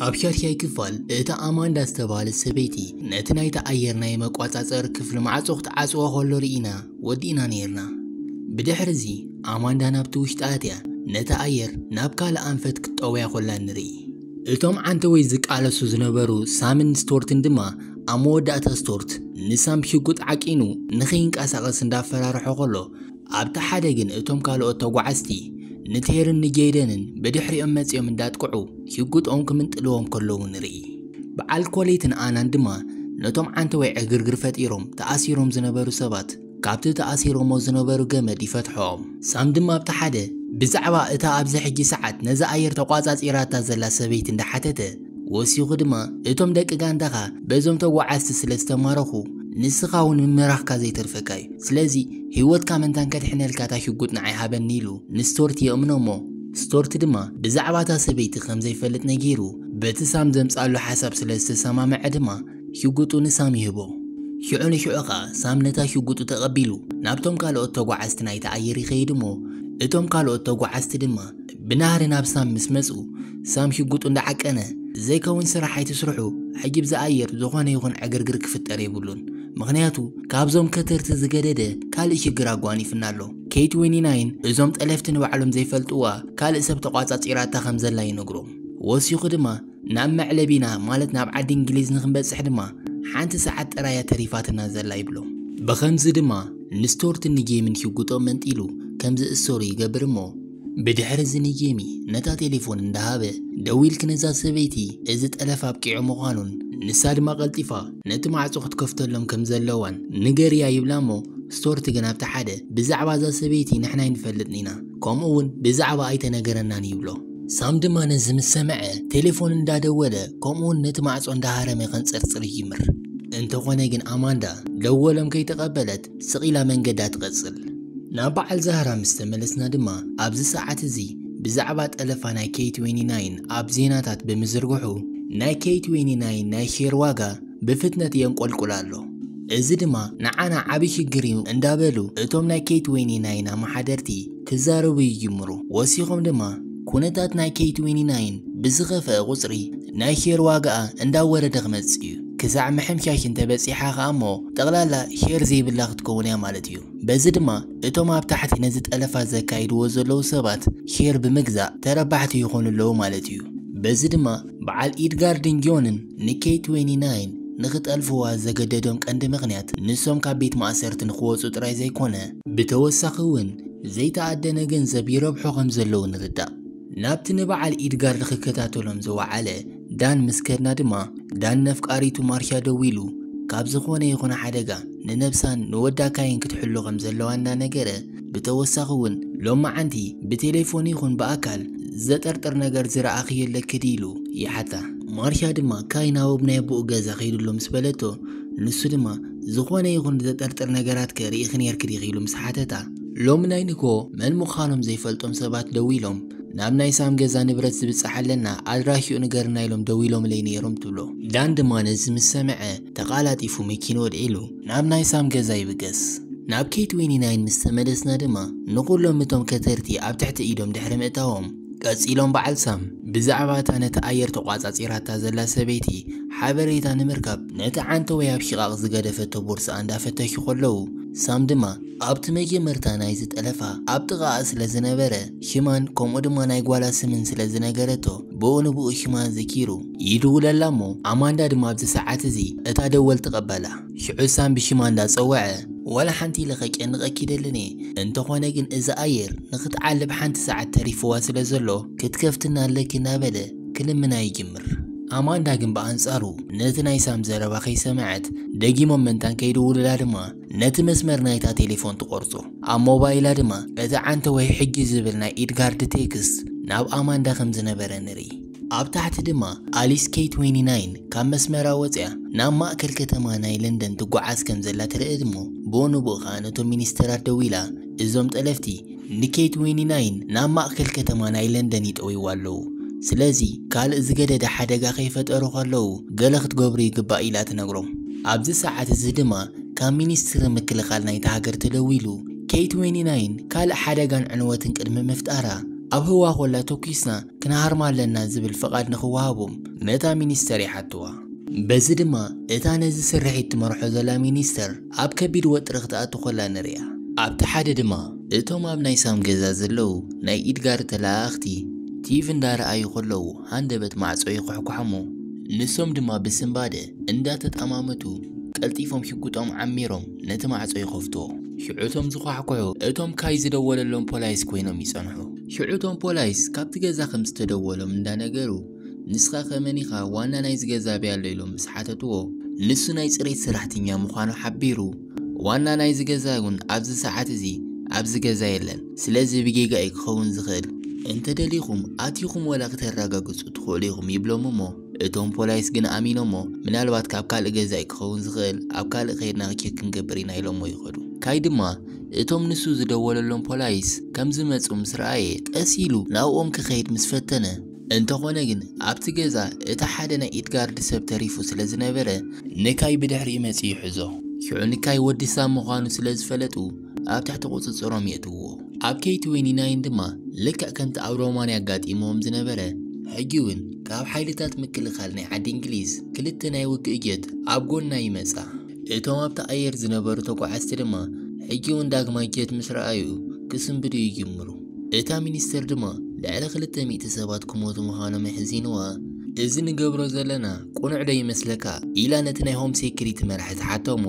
ኣብ ሻድሻይ ክፋል፣ እታ ኣማንዳ ዝተባህለት ሰበይቲ ነቲ ናይቲ ኣየር ናይ መቋጻጸሪ ክፍሊ ማዕጾ ክትዓጽዎ ከሎ ርኢና ወዲእና ነይርና። ብድሕሪ እዚ፣ ኣማንዳ ናብቲ ውሽጢ ኣትያ ነቲ ኣየር ናብ ካልእ ኣንፈት ክትጠውያ ከላ ንርኢ። እቶም ዓንተወይ ዝቃለሱ ዝነበሩ ሳምን ስቶርትን ድማ ኣብ መወዳእታ ስቶርት ንሳም ሽጉጥ ዓቂኑ ንኸይንቀሳቐስ እንዳፈራርሖ ከሎ፣ ኣብቲ ሓደ ግን እቶም ካልኦት ተጓዓዝቲ ንቴርን ንጄደንን ብድሕሪኦም መጺኦም እንዳጥቅዑ ሽጉጦም ክምንጥልዎም ከለዉ ንርኢ። በዓል ኮሌትን ኣናን ድማ ነቶም ዓንተወይ ዕግርግር ፈጢሮም ተኣሲሮም ዝነበሩ ሰባት ካብቲ ተኣሲሮሞ ዝነበሩ ገመድ ይፈትሖም። ሳም ድማ ኣብቲ ሓደ ብዛዕባ እታ ኣብዚ ሕጂ ሰዓት ነዛ ኣየር ተቋጻጺራታ ዘላ ሰበይቲ እንዳሓተተ፣ ወሲኹ ድማ እቶም ደቂ ጋንዳኻ በዞም ተጓዓዝቲ ስለ ዝተማረኹ ንስኻ እውን ምምራኽካ ዘይተርፈካ እዩ። ስለዚ ህይወትካ መንታን ከድሕነልካ እታ ሽጉጥ ንዓይ ሃበኒ ኢሉ ንስቶርት የእምኖ እሞ፣ ስቶርት ድማ ብዛዕባ እታ ሰበይቲ ከም ዘይፈልጥ ነጊሩ በቲ ሳም ዘምጻሉ ሓሳብ ስለ ዝተሰማምዐ ድማ ሽጉጡ ንሳም ይህቦ። ሽዑ ንሽዑ ኸኣ ሳም ነታ ሽጉጡ ተቐቢሉ ናብቶም ካልኦት ተጓዓዝቲ ናይቲ ኣየር ይኸይድ እሞ፣ እቶም ካልኦት ተጓዓዝቲ ድማ ብናህሪ ናብ ሳም ምስ መጹ፣ ሳም ሽጉጡ እንዳዓቀነ፣ ዘይከውን ስራሕ ኣይትስርሑ፣ ሕጂ ብዚ ኣየር ዝኾነ ይኹን ዕግርግር ክፍጠር የብሉን፣ ምኽንያቱ ካብዞም ከተርቲ ዝገደደ ካልእ ሽግር ኣጓኒፍና ኣሎ። ኬት ዌኒ ናይን እዞም ጠለፍቲ ንባዕሎም ዘይፈልጥዋ ካልእ ሰብ ተቋጻጺራታ ከም ዘላ ይነግሮም። ወሲኹ ድማ ናብ መዕለቢና ማለት ናብ ዓዲ እንግሊዝ ንክንበጽሕ ድማ ሓንቲ ሰዓት ጥራያ ተሪፋትና ዘላ ይብሎም። ብኸምዚ ድማ ንስቶርትን ንጄምን ሽጉጦም መንጢሉ ከም ዝእሰሩ ይገብር እሞ፣ ብድሕሪ እዚ ንጄሚ ነታ ቴሌፎን እንዳሃበ፣ ደዊልክ ነዛ ሰበይቲ እዚ ጠለፍ ኣብቂዑ ምዃኑን ንሳ ድማ ቀልጢፋ ነቲ ማዕጾ ክትከፍተሎም ከም ዘለዋን ንገርያ ይብላ እሞ፣ ስቶርት ግን ኣብቲ ሓደ ብዛዕባ እዛ ሰበይቲ ንሕና ኣይንፈልጥን ኢና፣ ከምኡ እውን ብዛዕባ ኣይተነገረናን ይብሎ። ሳም ድማ ነዚ ምስ ሰምዐ ቴሌፎን እንዳደወለ ከምኡ እውን ነቲ ማዕጾ እንዳሃረመ ከንጸርጽር ይጅምር። እንተኾነ ግን ኣማንዳ ደወሎም ከይተቐበለት ስቕ ኢላ መንገዳ ትቐጽል። ናብ በዓል ዛህራ ምስ ተመለስና ድማ ኣብዚ ሰዓት እዚ ብዛዕባ ጠለፋ ናይ ኬት ዌኒ ናይን ኣብ ዜናታት ብምዝርግሑ ናይ ኬት ዌኒ ናይን ናይ ሼር ዋጋ ብፍጥነት የንቆልቁል ኣሎ። እዚ ድማ ንዓና ዓቢ ሽግር እዩ እንዳበሉ እቶም ናይ ኬት ዌኒ ናይን ኣመሓደርቲ ክዛረቡ ይጅምሩ። ወሲኾም ድማ ኩነታት ናይ ኬት ዌኒ ናይን ብዝኸፍአ ቁጽሪ ናይ ሼር ዋጋኣ እንዳወረደ ክመጽእ እዩ። ክሳዕ ምሕምሻሽ እንተበጺሓ ኸኣ እሞ ጠቕላላ ሼር ዘይብላ ክትከውን እያ ማለት እዩ። በዚ ድማ እቶም ኣብ ታሕቲ ነዚ ጠለፋ ዘካይድዎ ዘለዉ ሰባት ሼር ብምግዛእ ተረባሕቲ ይኾኑ ኣለዉ ማለት እዩ። በዚ ድማ በዓል ኢድጋር ድንጊዮንን ንኬት ዌኒ ናይን ንኽጠልፍዋ ዘገደዶም ቀንዲ ምኽንያት ንሶም ካብ ቤት ማእሰርቲ ንኽወጹ ጥራይ ዘይኮነ፣ ብተወሳኺ እውን ዘይተኣደነ ገንዘብ ይረብሑ ከም ዘለዉ ንርዳእ። ናብቲ ንበዓል ኢድጋር ንኽከታተሎም ዝወዓለ ዳን ምስ ከድና ድማ፣ ዳን ነፍቃሪቱ ማርሻ ደዊሉ ካብ ዝኾነ ይኹን ሓደጋ ንነብሳን ንወዳ ካይን ክትሕሉ ከም ዘለዋ እናነገረ፣ ብተወሳኺ እውን ሎማዓንቲ ብቴሌፎን ይኹን ብኣካል ዘጠርጥር ነገር ዝረኣኽዮ ኣለኪ ድዩ ኢሉ ይሓታ። ማርሻ ድማ ካይ ናብ ናይ ኣቦኡ ገዛ ከይድሉ ምስ በለቶ፣ ንሱ ድማ ዝኾነ ይኹን ዘጠርጥር ነገራት ከ ርኢኺ ነይርኪ ዲኺ ኢሉ ምስ ሓተታ፣ ሎሚ ናይ ንግሆ መን ምዃኖም ዘይፈልጦም ሰባት ደዊሎም ናብ ናይ ሳም ገዛ ንብረት ዝብጻሕ ኣለና ኣድራሽኡ ንገርና ኢሎም ደዊሎምለይ ነይሮም ትብሎ። ዳን ድማ ነዚ ምስ ሰምዐ ተቓላጢፉ መኪንኡ ኣልዒሉ ናብ ናይ ሳም ገዛ ይብገስ። ናብ ኬት ዌኒ ናይን ምስ ተመለስና ድማ ንኹሎም እቶም ከተርቲ ኣብ ትሕቲ ኢዶም ድሕሪ ምእታዎም፣ ቀጺሎም በዓል ሳም ብዛዕባ እታ ነቲ ኣየር ተቋጻጺራታ ዘላ ሰበይቲ ሓበሬታ ንምርካብ ነቲ ዓንተወይ ኣብ ሽቓቕ ዝገደፈቶ ቦርስኣ እንዳፈተሹ ከለዉ፣ ሳም ድማ ኣብቲ መጀመርታ ናይዚ ጠለፋ ኣብ ጥቓኣ ስለ ዝነበረ ሽማን ከምኡ ድማ ናይ ጓላ ስምን ስለ ዝነገረቶ ብኡ ንብኡ ሽማ ዘኪሩ ይድውለላ እሞ ኣማንዳ ድማ ኣብዚ ሰዓት እዚ እታ ደወል ትቐበላ። ሽዑ ሳም ብሽማ እንዳጸወዐ ዋላ ሓንቲ ኢለ ከጨንቐኪ ደልን እየ፣ እንተኾነ ግን እዚ ኣየር ንኽትዓልብ ሓንቲ ሰዓት ተሪፍዋ ስለ ዘሎ ክትከፍትና ኣለኪ እናበለ ክልምና ይጅምር። ኣማንዳ ግን ብኣንጻሩ ነቲ ናይ ሳም ዘረባ ከይሰምዐት ደጊሞም መንታን ከይድውሉላ ድማ ነቲ መስመር ናይታ ቴሌፎን ትቖርጾ። ኣብ ሞባይላ ድማ እቲ ዓንተወይ ሕጂ ዝብል ናይ ኢድጋርድ ቴክስት ናብ ኣማንዳ ከም ዝነበረ ንርኢ። ኣብ ታሕቲ ድማ ኣሊስ ኬት ዌኒ ናይን ካብ መስመራ ወፅያ ናብ ማእከል ከተማ ናይ ለንደን ትጓዓዝ ከም ዘላ ትርኢ እሞ ብኡ ንብኡ ከዓ ነቶም ሚኒስተራት ደዊላ እዞም ጠለፍቲ ንኬት ዌኒ ናይን ናብ ማእከል ከተማ ናይ ለንደን ይጠውይዋ ኣለዉ። ስለዚ ካልእ ዝገደደ ሓደጋ ከይፈጠሩ ከለዉ ገለ ክትገብሩ ይግባእ ኢላ ትነግሮም። ኣብዚ ሰዓት እዚ ድማ ካብ ሚኒስትሪ ምክልኻል ናይታ ሃገር ተደዊሉ ኬት ዌኒ ናይን ካልእ ሓደጋን ዕንወትን ቅድሚ ምፍጣራ ኣብ ህዋ ኮላ ተኩስና ክንሃርማ ኣለና ዝብል ፍቓድ ንኽወሃቦም ነታ ሚኒስተር ይሓትዋ። በዚ ድማ እታ ነዚ ስርሒት ትመርሖ ዘላ ሚኒስተር ኣብ ከቢድ ወጥሪ ክትኣቱ ኮላ ንሪኣ። ኣብቲ ሓደ ድማ እቶም ኣብ ናይ ሳም ገዛ ዘለዉ ናይ ኢድጋር ተለኣኣኽቲ ቲቪ እንዳረኣዩ ከለዉ ሃንደበት ማዕጾ ይኹሕኳሕሞ። ንሶም ድማ ብስንባደ እንዳተጠማመቱ ቀልጢፎም ሽጉጦም ዓሚሮም ነቲ ማዕጾ ይኸፍትዎ። ሽዑ እቶም ዝኳሕኩሑ እቶም ካይ ዝደወለሎም ፖላይስ ኮይኖም ይጸንሑ። ሽዑ እቶም ፖላይስ ካብቲ ገዛ ከም ዝተደወሎም እንዳነገሩ፣ "ንስኻ ከመን ኢኻ ዋና ናይዚ ገዛ ኣበይ ኣሎ?" ኢሎም ምስ ሓተትዎ፣ ንሱ ናይ ጽሬት ሰራሕተኛ ምዃኑ ሓቢሩ፣ "ዋና ናይዚ ገዛ እውን ኣብዚ ሰዓት እዚ ኣብዚ ገዛ የለን፣ ስለዚ ብጌጋ እዩ ክኸውን ዝኽእል። እንተደሊኹም ኣቲኹም ወላ ክተረጋግጹ ትኽእሉ ኢኹም" ይብሎም እሞ፣ እቶም ፖላይስ ግን ኣሚኖሞ፣ "ምናልባት ካብ ካልእ ገዛ እዩ ክኸውን ዝኽእል፣ ኣብ ካልእ ከይድና ቼክ ክንገብር ኢና" ኢሎሞ ይኸዱ። ካይ ድማ እቶም ንሱ ዝደወለሎም ፖላይስ ከም ዝመጹ ምስ ረኣየ፣ ቀስ ኢሉ ናብኦም ክኸይድ ምስ ፈተነ፣ እንተኾነ ግን ኣብቲ ገዛ እቲ ሓደ ናይ ኢድጋርድ ሰብ ተሪፉ ስለ ዝነበረ፣ ንካይ ብድሕሪኡ መጺኡ ይሕዞ። ሽዑ ንካይ ወዲ ሳም ምዃኑ ስለ ዝፈለጡ፣ ኣብ ትሕቲ ቁጽጽሮም የእትውዎ። ኣብ ኬይ ትዌንቲ ናይን ድማ ልክዕ ከምቲ ኣብ ሮማንያ ኣጋጢምዎም ዝነበረ፣ ሕጂ እውን ካብ ሓይልታት ምክልኻል ናይ ዓዲ እንግሊዝ ክልተ ናይ ውግእ ጀት ኣብ ጎና ይመጻ። እቶም ኣብቲ ኣየር ዝነበሩ ተጓዓዝቲ ድማ ሕጂ እውን ዳግማይ ጀት ምስ ረኣዩ ክስንብዱ ይጅምሩ። እታ ሚኒስተር ድማ ልዕሊ ክልተ ሚእቲ ሰባት ክሞቱ ምዃኖም ኣሕዚንዋ፣ "እዚ ንገብሮ ዘለና ቅኑዕ ዶ ይመስለካ?" ኢላ ነቲ ናይ ሆም ሴኩሪቲ መራሒ ትሓቶ እሞ፣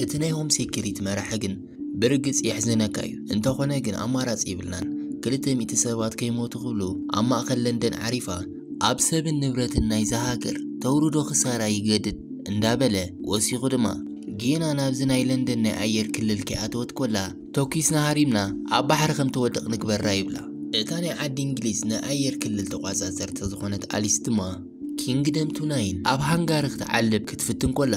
እቲ ናይ ሆም ሴኩሪቲ መራሒ ግን፣ "ብርግጽ የሕዝነካ እዩ፣ እንተኾነ ግን ኣማራጺ የብልናን። ክልተ ሚእቲ ሰባት ከይሞቱ ክብሉ ኣብ ማእከል ለንደን ዓሪፋ ኣብ ሰብን ንብረትን ናይዛ ሃገር ተውርዶ ክሳራ ይገድድ" እንዳበለ ወሲኹ ድማ፣ "ጌና ናብዚ ናይ ለንደን ናይ ኣየር ክልል ከይኣተወት ኮላ ተኩስና ሃሪምና ኣብ ባሕሪ ከም ትወድቕ ንግበራ" ይብላ። እታ ናይ ዓዲ እንግሊዝ ናይ ኣየር ክልል ተቋጻጸርቲ ዝኾነት ኣሊስ ድማ ኪንግደም ቱ ናይን ኣብ ሃንጋሪ ክትዓልብ ክትፍትን ኮላ፣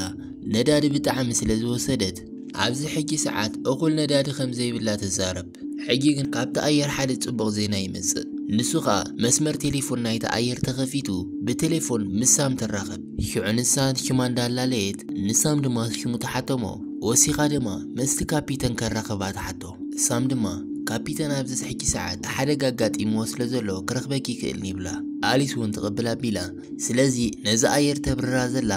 ነዳዲ ብጣዕሚ ስለ ዝወሰደት፣ ኣብዚ ሕጂ ሰዓት እኹል ነዳዲ ከም ዘይብላ ትዛረብ። ሕጂ ግን ካብቲ ኣየር ሓደ ጽቡቕ ዜና ይመጽእ። ንሱ ኸኣ መስመር ቴሌፎን ናይቲ ኣየር ተኸፊቱ፣ ብቴሌፎን ምስ ሳም ትራኸብ። ሽዑ ንሳ ሽማ እንዳላለየት፣ ንሳም ድማ ሽሙ ትሓተሞ። ወሲኻ ድማ ምስቲ ካፒተን ከራኸባ ትሓቶ። ሳም ድማ፣ "ካፒተን ኣብዚ ሕጂ ሰዓት ሓደጋ ኣጋጢምዎ ስለ ዘሎ ክረኽበኪ ይክእልን" ይብላ። ኣሊስ እውን ትቕብል ኣቢላ፣ "ስለዚ ነዚ ኣየር ተብርራ ዘላ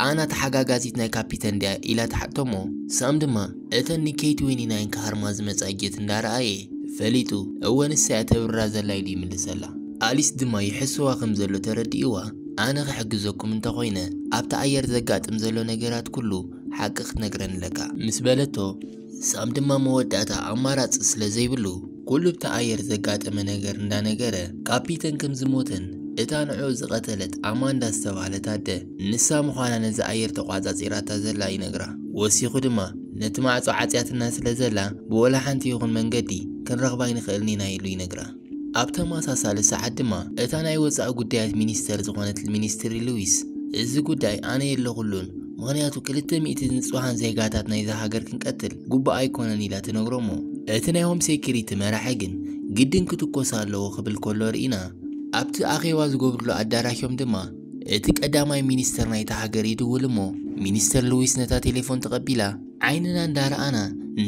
ኣና ተሓጋጋዚት ናይ ካፒተን ድያ?" ኢላ ትሓቶሞ። ሳም ድማ፣ "እተን ንኬይ ትዌንቲ ናይን ክሃርማ ዝመጻ ጀት እንዳረኣየ ፈሊጡ፣ እወ ንሳ እያ ተብርራ ዘላ" ኢሉ ይምልሰላ። ኣሊስ ድማ ይሕስዋ ከም ዘሎ ተረዲእዋ፣ "ኣነ ክሕግዘኩም እንተኾይነ ኣብቲ ኣየር ዘጋጥም ዘሎ ነገራት ኩሉ ሓቂ ክትነግረኒ ኣለካ" ምስ በለቶ፣ ሳም ድማ መወዳእታ ኣማራጺ ስለ ዘይብሉ፣ ኩሉ ብቲ ኣየር ዘጋጠመ ነገር እንዳነገረ፣ ካፒተን ከም ዝሞተን እታ ንዕኡ ዝቐተለት ኣማንዳ ዝተባህለት ኣደ ንሳ ምዃና ነዚ ኣየር ተቋጻጺራታ ዘላ ይነግራ። ወሲኹ ድማ፣ "ነቲ ማዕጾ ዓጽያትና ስለ ዘላ፣ ብወላ ሓንቲ ይኹን መንገዲ ክንረኽባ ኣይንኽእልን ኢና" ኢሉ ይነግራ። ኣብ ተመሳሳሊ ሰዓት ድማ እታ ናይ ወጻኢ ጉዳያት ሚኒስተር ዝኾነት ሚኒስትሪ ሉዊስ እዚ ጉዳይ ኣነ የለኹሉን፣ ምኽንያቱ ክልተ ሚእቲ ንጹሃን ዜጋታት ናይዛ ሃገር ክንቀትል ግቡእ ኣይኮነን ኢላ ትነግሮሞ። እቲ ናይ ሆም ሴኩሪቲ መራሒ ግን ግድን ክትኮስ ኣለዎ ክብል ከሎ ርኢና። ኣብቲ ኣኼባ ዝገብርሉ ኣዳራሾም ድማ እቲ ቀዳማይ ሚኒስተር ናይታ ሃገር ይድውል እሞ ሚኒስተር ሉዊስ ነታ ቴሌፎን ተቐቢላ ዓይንና እንዳረኣና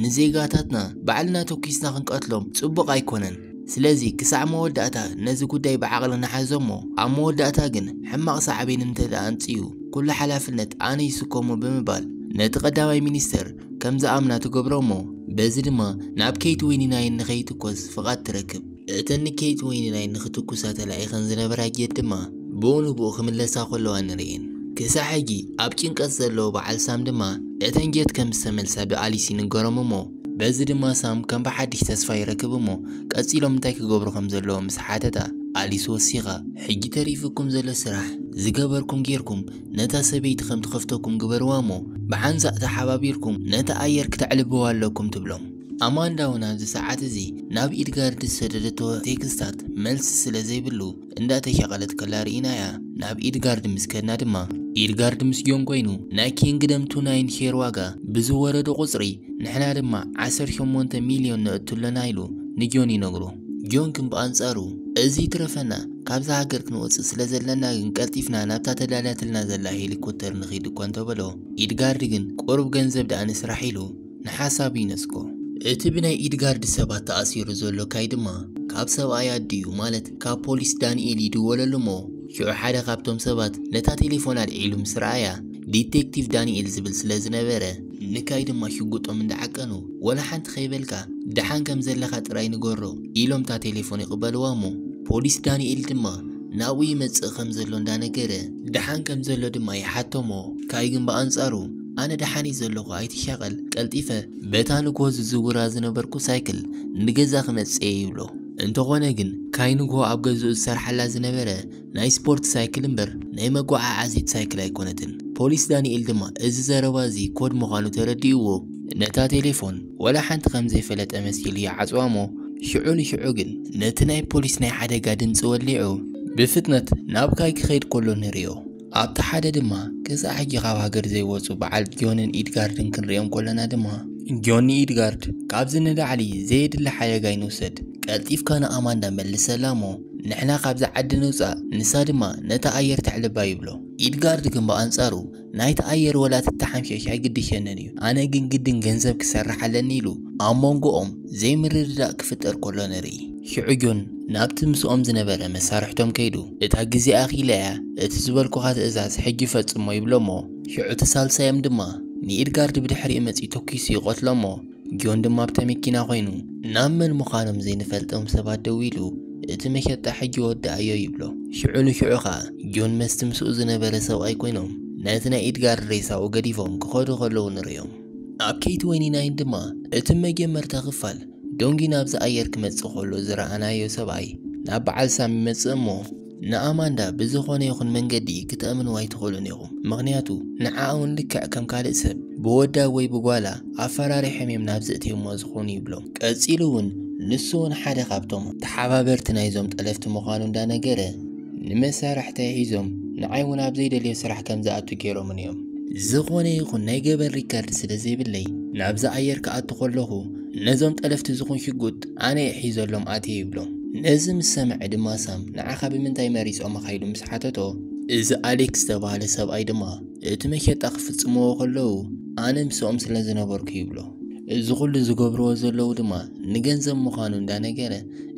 ንዜጋታትና ባዕልና ተኩስና ክንቀትሎም ጽቡቕ ኣይኮነን። ስለዚ ክሳዕ መወዳእታ ነዚ ጉዳይ ብዓቕሊ ንሓዞ እሞ ኣብ መወዳእታ ግን ሕማቕ ሳዕቤን እንተ ደኣ ኣምጺኡ ኩሉ ሓላፍነት ኣነ ይስከሞ ብምባል ነቲ ቀዳማይ ሚኒስተር ከም ዝኣምና ትገብሮ እሞ በዚ ድማ ናብ ኬይ ትዌንቲ ናይን ንኸይትኮስ ፍቓድ ትረክብ። እተን ንኬይ ትዌንቲ ናይን ንኽትኩሳ ተላኢኸን ዝነበራ ጀት ድማ ብኡ ንብኡ ክምለሳ ከለዋ ንርእየን። ክሳዕ ሕጂ ኣብ ጭንቀት ዘለዉ በዓል ሳም ድማ እተን ጀት ከም ዝተመልሳ ብኣሊስ ይንገሮም እሞ በዚ ድማ ሳም ከም ብሓድሽ ተስፋ ይረክብ እሞ ቀጺሎም እንታይ ክገብሩ ከም ዘለዎም ምስ ሓተታ ኣሊስ ወሲኻ፣ "ሕጂ ተሪፉኩም ዘሎ ስራሕ ዝገበርኩም ጌርኩም ነታ ሰበይቲ ከም ትኸፍተኩም ግበርዋ እሞ ብሓንሳእ ተሓባቢርኩም ነቲ ኣየር ክተዕልብዋ ኣለኩም" ትብሎም። ኣማንዳ እውን ኣብዚ ሰዓት እዚ ናብ ኢድጋርድ ዝሰደደቶ ቴክስታት መልሲ ስለ ዘይብሉ እንዳተሻቐለት ከላ ርኢናያ። ናብ ኢድጋርድ ምስ ከድና ድማ ኢድጋርድ ምስ ጆን ኮይኑ ናይ ኪንግደም ቱ ናይን ሼር ዋጋ ብዝወረዶ ቁጽሪ ንሕና ድማ ዓሰርተ ሸሞንተ ሚልዮን ነእቱ ኣለና ኢሉ ንጆን ይነግሮ። ጆን ግን ብኣንጻሩ እዚ ይትረፈና ካብዛ ሃገር ክንወጽእ ስለ ዘለና ግን ቀልጢፍና ናብታ ተዳልያትልና ዘላ ሄሊኮፕተር ንኺድ እኳ እንተበሎ ኢድጋርድ ግን ቁሩብ ገንዘብ ደኣ ንስራሕ ኢሉ ንሓሳቡ ይነጽጎ። እቲ ብናይ ኢድጋርድ ሰባት ተኣሲሩ ዘሎ ካይ ድማ ኣብ ሰብኣይ ኣዲኡ ማለት ካብ ፖሊስ ዳንኤል ይድወለሉ እሞ ሽዑ ሓደ ካብቶም ሰባት ነታ ቴሌፎን ኣልዒሉ ምስ ረኣያ ዲቴክቲቭ ዳንኤል ዝብል ስለ ዝነበረ ንካይ ድማ ሽጉጦም እንዳዓቀኑ ወላ ሓንቲ ከይበልካ ደሓን ከም ዘለኻ ጥራይ ንገሮ ኢሎም እታ ቴሌፎን ይቕበልዋ እሞ ፖሊስ ዳንኤል ድማ ናብኡ ይመጽእ ከም ዘሎ እንዳነገረ ደሓን ከም ዘሎ ድማ ይሓቶሞ። ካይ ግን ብኣንጻሩ ኣነ ደሓን እየ ዘለኹ ኣይትሻቐል፣ ቀልጢፈ በታ ንግሆ ዝዝውራ ዝነበርኩ ሳይክል ንገዛ ክመጽእ እየ ይብሎ። እንተኾነ ግን ካይ ንግሆ ኣብ ገዝኡ ዝሰርሓላ ዝነበረ ናይ ስፖርት ሳይክል እምበር ናይ መጓዓዓዚት ሳይክል ኣይኮነትን። ፖሊስ ዳንኤል ድማ እዚ ዘረባ እዚ ኮድ ምዃኑ ተረዲእዎ ነታ ቴሌፎን ወላ ሓንቲ ከም ዘይፈለጠ መሲሉ ይዓጽዋ እሞ ሽዑ ንሽዑ ግን ነቲ ናይ ፖሊስ ናይ ሓደጋ ድምፂ ወሊዑ ብፍጥነት ናብ ካይ ክኸይድ ከሎ ንርእዮ። ኣብቲ ሓደ ድማ ክሳዕ ሕጂ ካብ ሃገር ዘይወፁ በዓል ጆንን ኢድጋርድን ክንርእዮም ከለና ድማ ጆኒ ኢድጋርድ ካብዚ ንላዕሊ ዘየድሊ ሓደጋ ይንውሰድ፣ ቀልጢፍካ ንኣማንዳ መልሰላ እሞ ንሕና ካብዚ ዓዲ ንውፃእ፣ ንሳ ድማ ነታ ኣየር ተዕልባ ይብሎ። ኢድጋርድ ግን ብኣንፃሩ ናይቲ ኣየር ወላ ትተሓምሸሽ ኣይግድሸንን እዩ፣ ኣነ ግን ግድን ገንዘብ ክሰርሕ ኣለኒ ኢሉ ኣብ መንጎኦም ዘይምርድዳእ ክፍጠር ከሎ ንርኢ። ሽዑ ጆን ናብቲ ምስኦም ዝነበረ መሳርሕቶም ከይዱ እታ ግዜ ኣኺላ እያ፣ እቲ ዝበልኩኻ ትእዛዝ ሕጂ ፈጽሞ ይብሎ እሞ ሽዑ እቲ ሳልሳዮም ድማ ንኢድጋርድ ብድሕሪኡ መጺኡ ተኲሱ ይቐትሎ እሞ ጆን ድማ ኣብታ መኪና ኮይኑ ናብ መን ምዃኖም ዘይንፈልጦም ሰባት ደዊሉ እቲ መሸጣ ሕጂ ወድኣዮ ይብሎ። ሽዑ ንሽዑ ኸኣ ጆን መስቲ ምስኡ ዝነበረ ሰብኣይ ኮይኖም ነቲ ናይ ኢድጋርድ ሬሳኡ ገዲፎም ክኸዱ ከለዉ ንርእዮም። ኣብ ኬይ ትዌንቲ ናይን ድማ እቲ መጀመርታ ክፋል ዶንጊ ናብዚ ኣየር ክመጽእ ከሎ ዝረኣናዮ ሰብኣይ ናብ በዓል ሳም ይመጽእ እሞ ንኣማንዳ ብዝኾነ ይኹን መንገዲ ክትኣምንዋ ኣይትኽእሉን ኢኹም፣ ምኽንያቱ ንዓኣ እውን ልክዕ ከም ካልእ ሰብ ብወዳ ወይ ብጓላ ኣፈራሪሖም እዮም ናብዚ እትዮሞ ዝኾኑ ይብሎም። ቀጺሉ እውን ንሱ እውን ሓደ ካብቶም ተሓባበርቲ ናይዞም ጠለፍቲ ምዃኑ እንዳነገረ ንመሳርሕተይ ሒዞም ንዓይ እውን ኣብ ዘይደልዮ ስራሕ ከም ዝኣቱ ገይሮምን እዮም። ዝኾነ ይኹን ናይ ገበን ሪከርድ ስለ ዘይብለይ ናብዚ ኣየር ክኣቱ ከለኹ ነዞም ጠለፍቲ ዝኾን ሽጉጥ ኣነ እየ ሒዘሎም ኣትየ ይብሎም። ነዚ ምስ ሰምዐ ድማ ሳም ንዓኻ ብምንታይ መሪጾምኻ ኢሉ ምስ ሓተቶ እዚ ኣሌክስ ዝተባህለ ሰብኣይ ድማ እቲ መሸጣ ክፍጽምዎ ከለዉ ኣነ ምስኦም ስለ ዝነበርኩ ይብሎ። እዚ ኩሉ ዝገብርዎ ዘለዉ ድማ ንገንዘብ ምዃኑ እንዳነገረ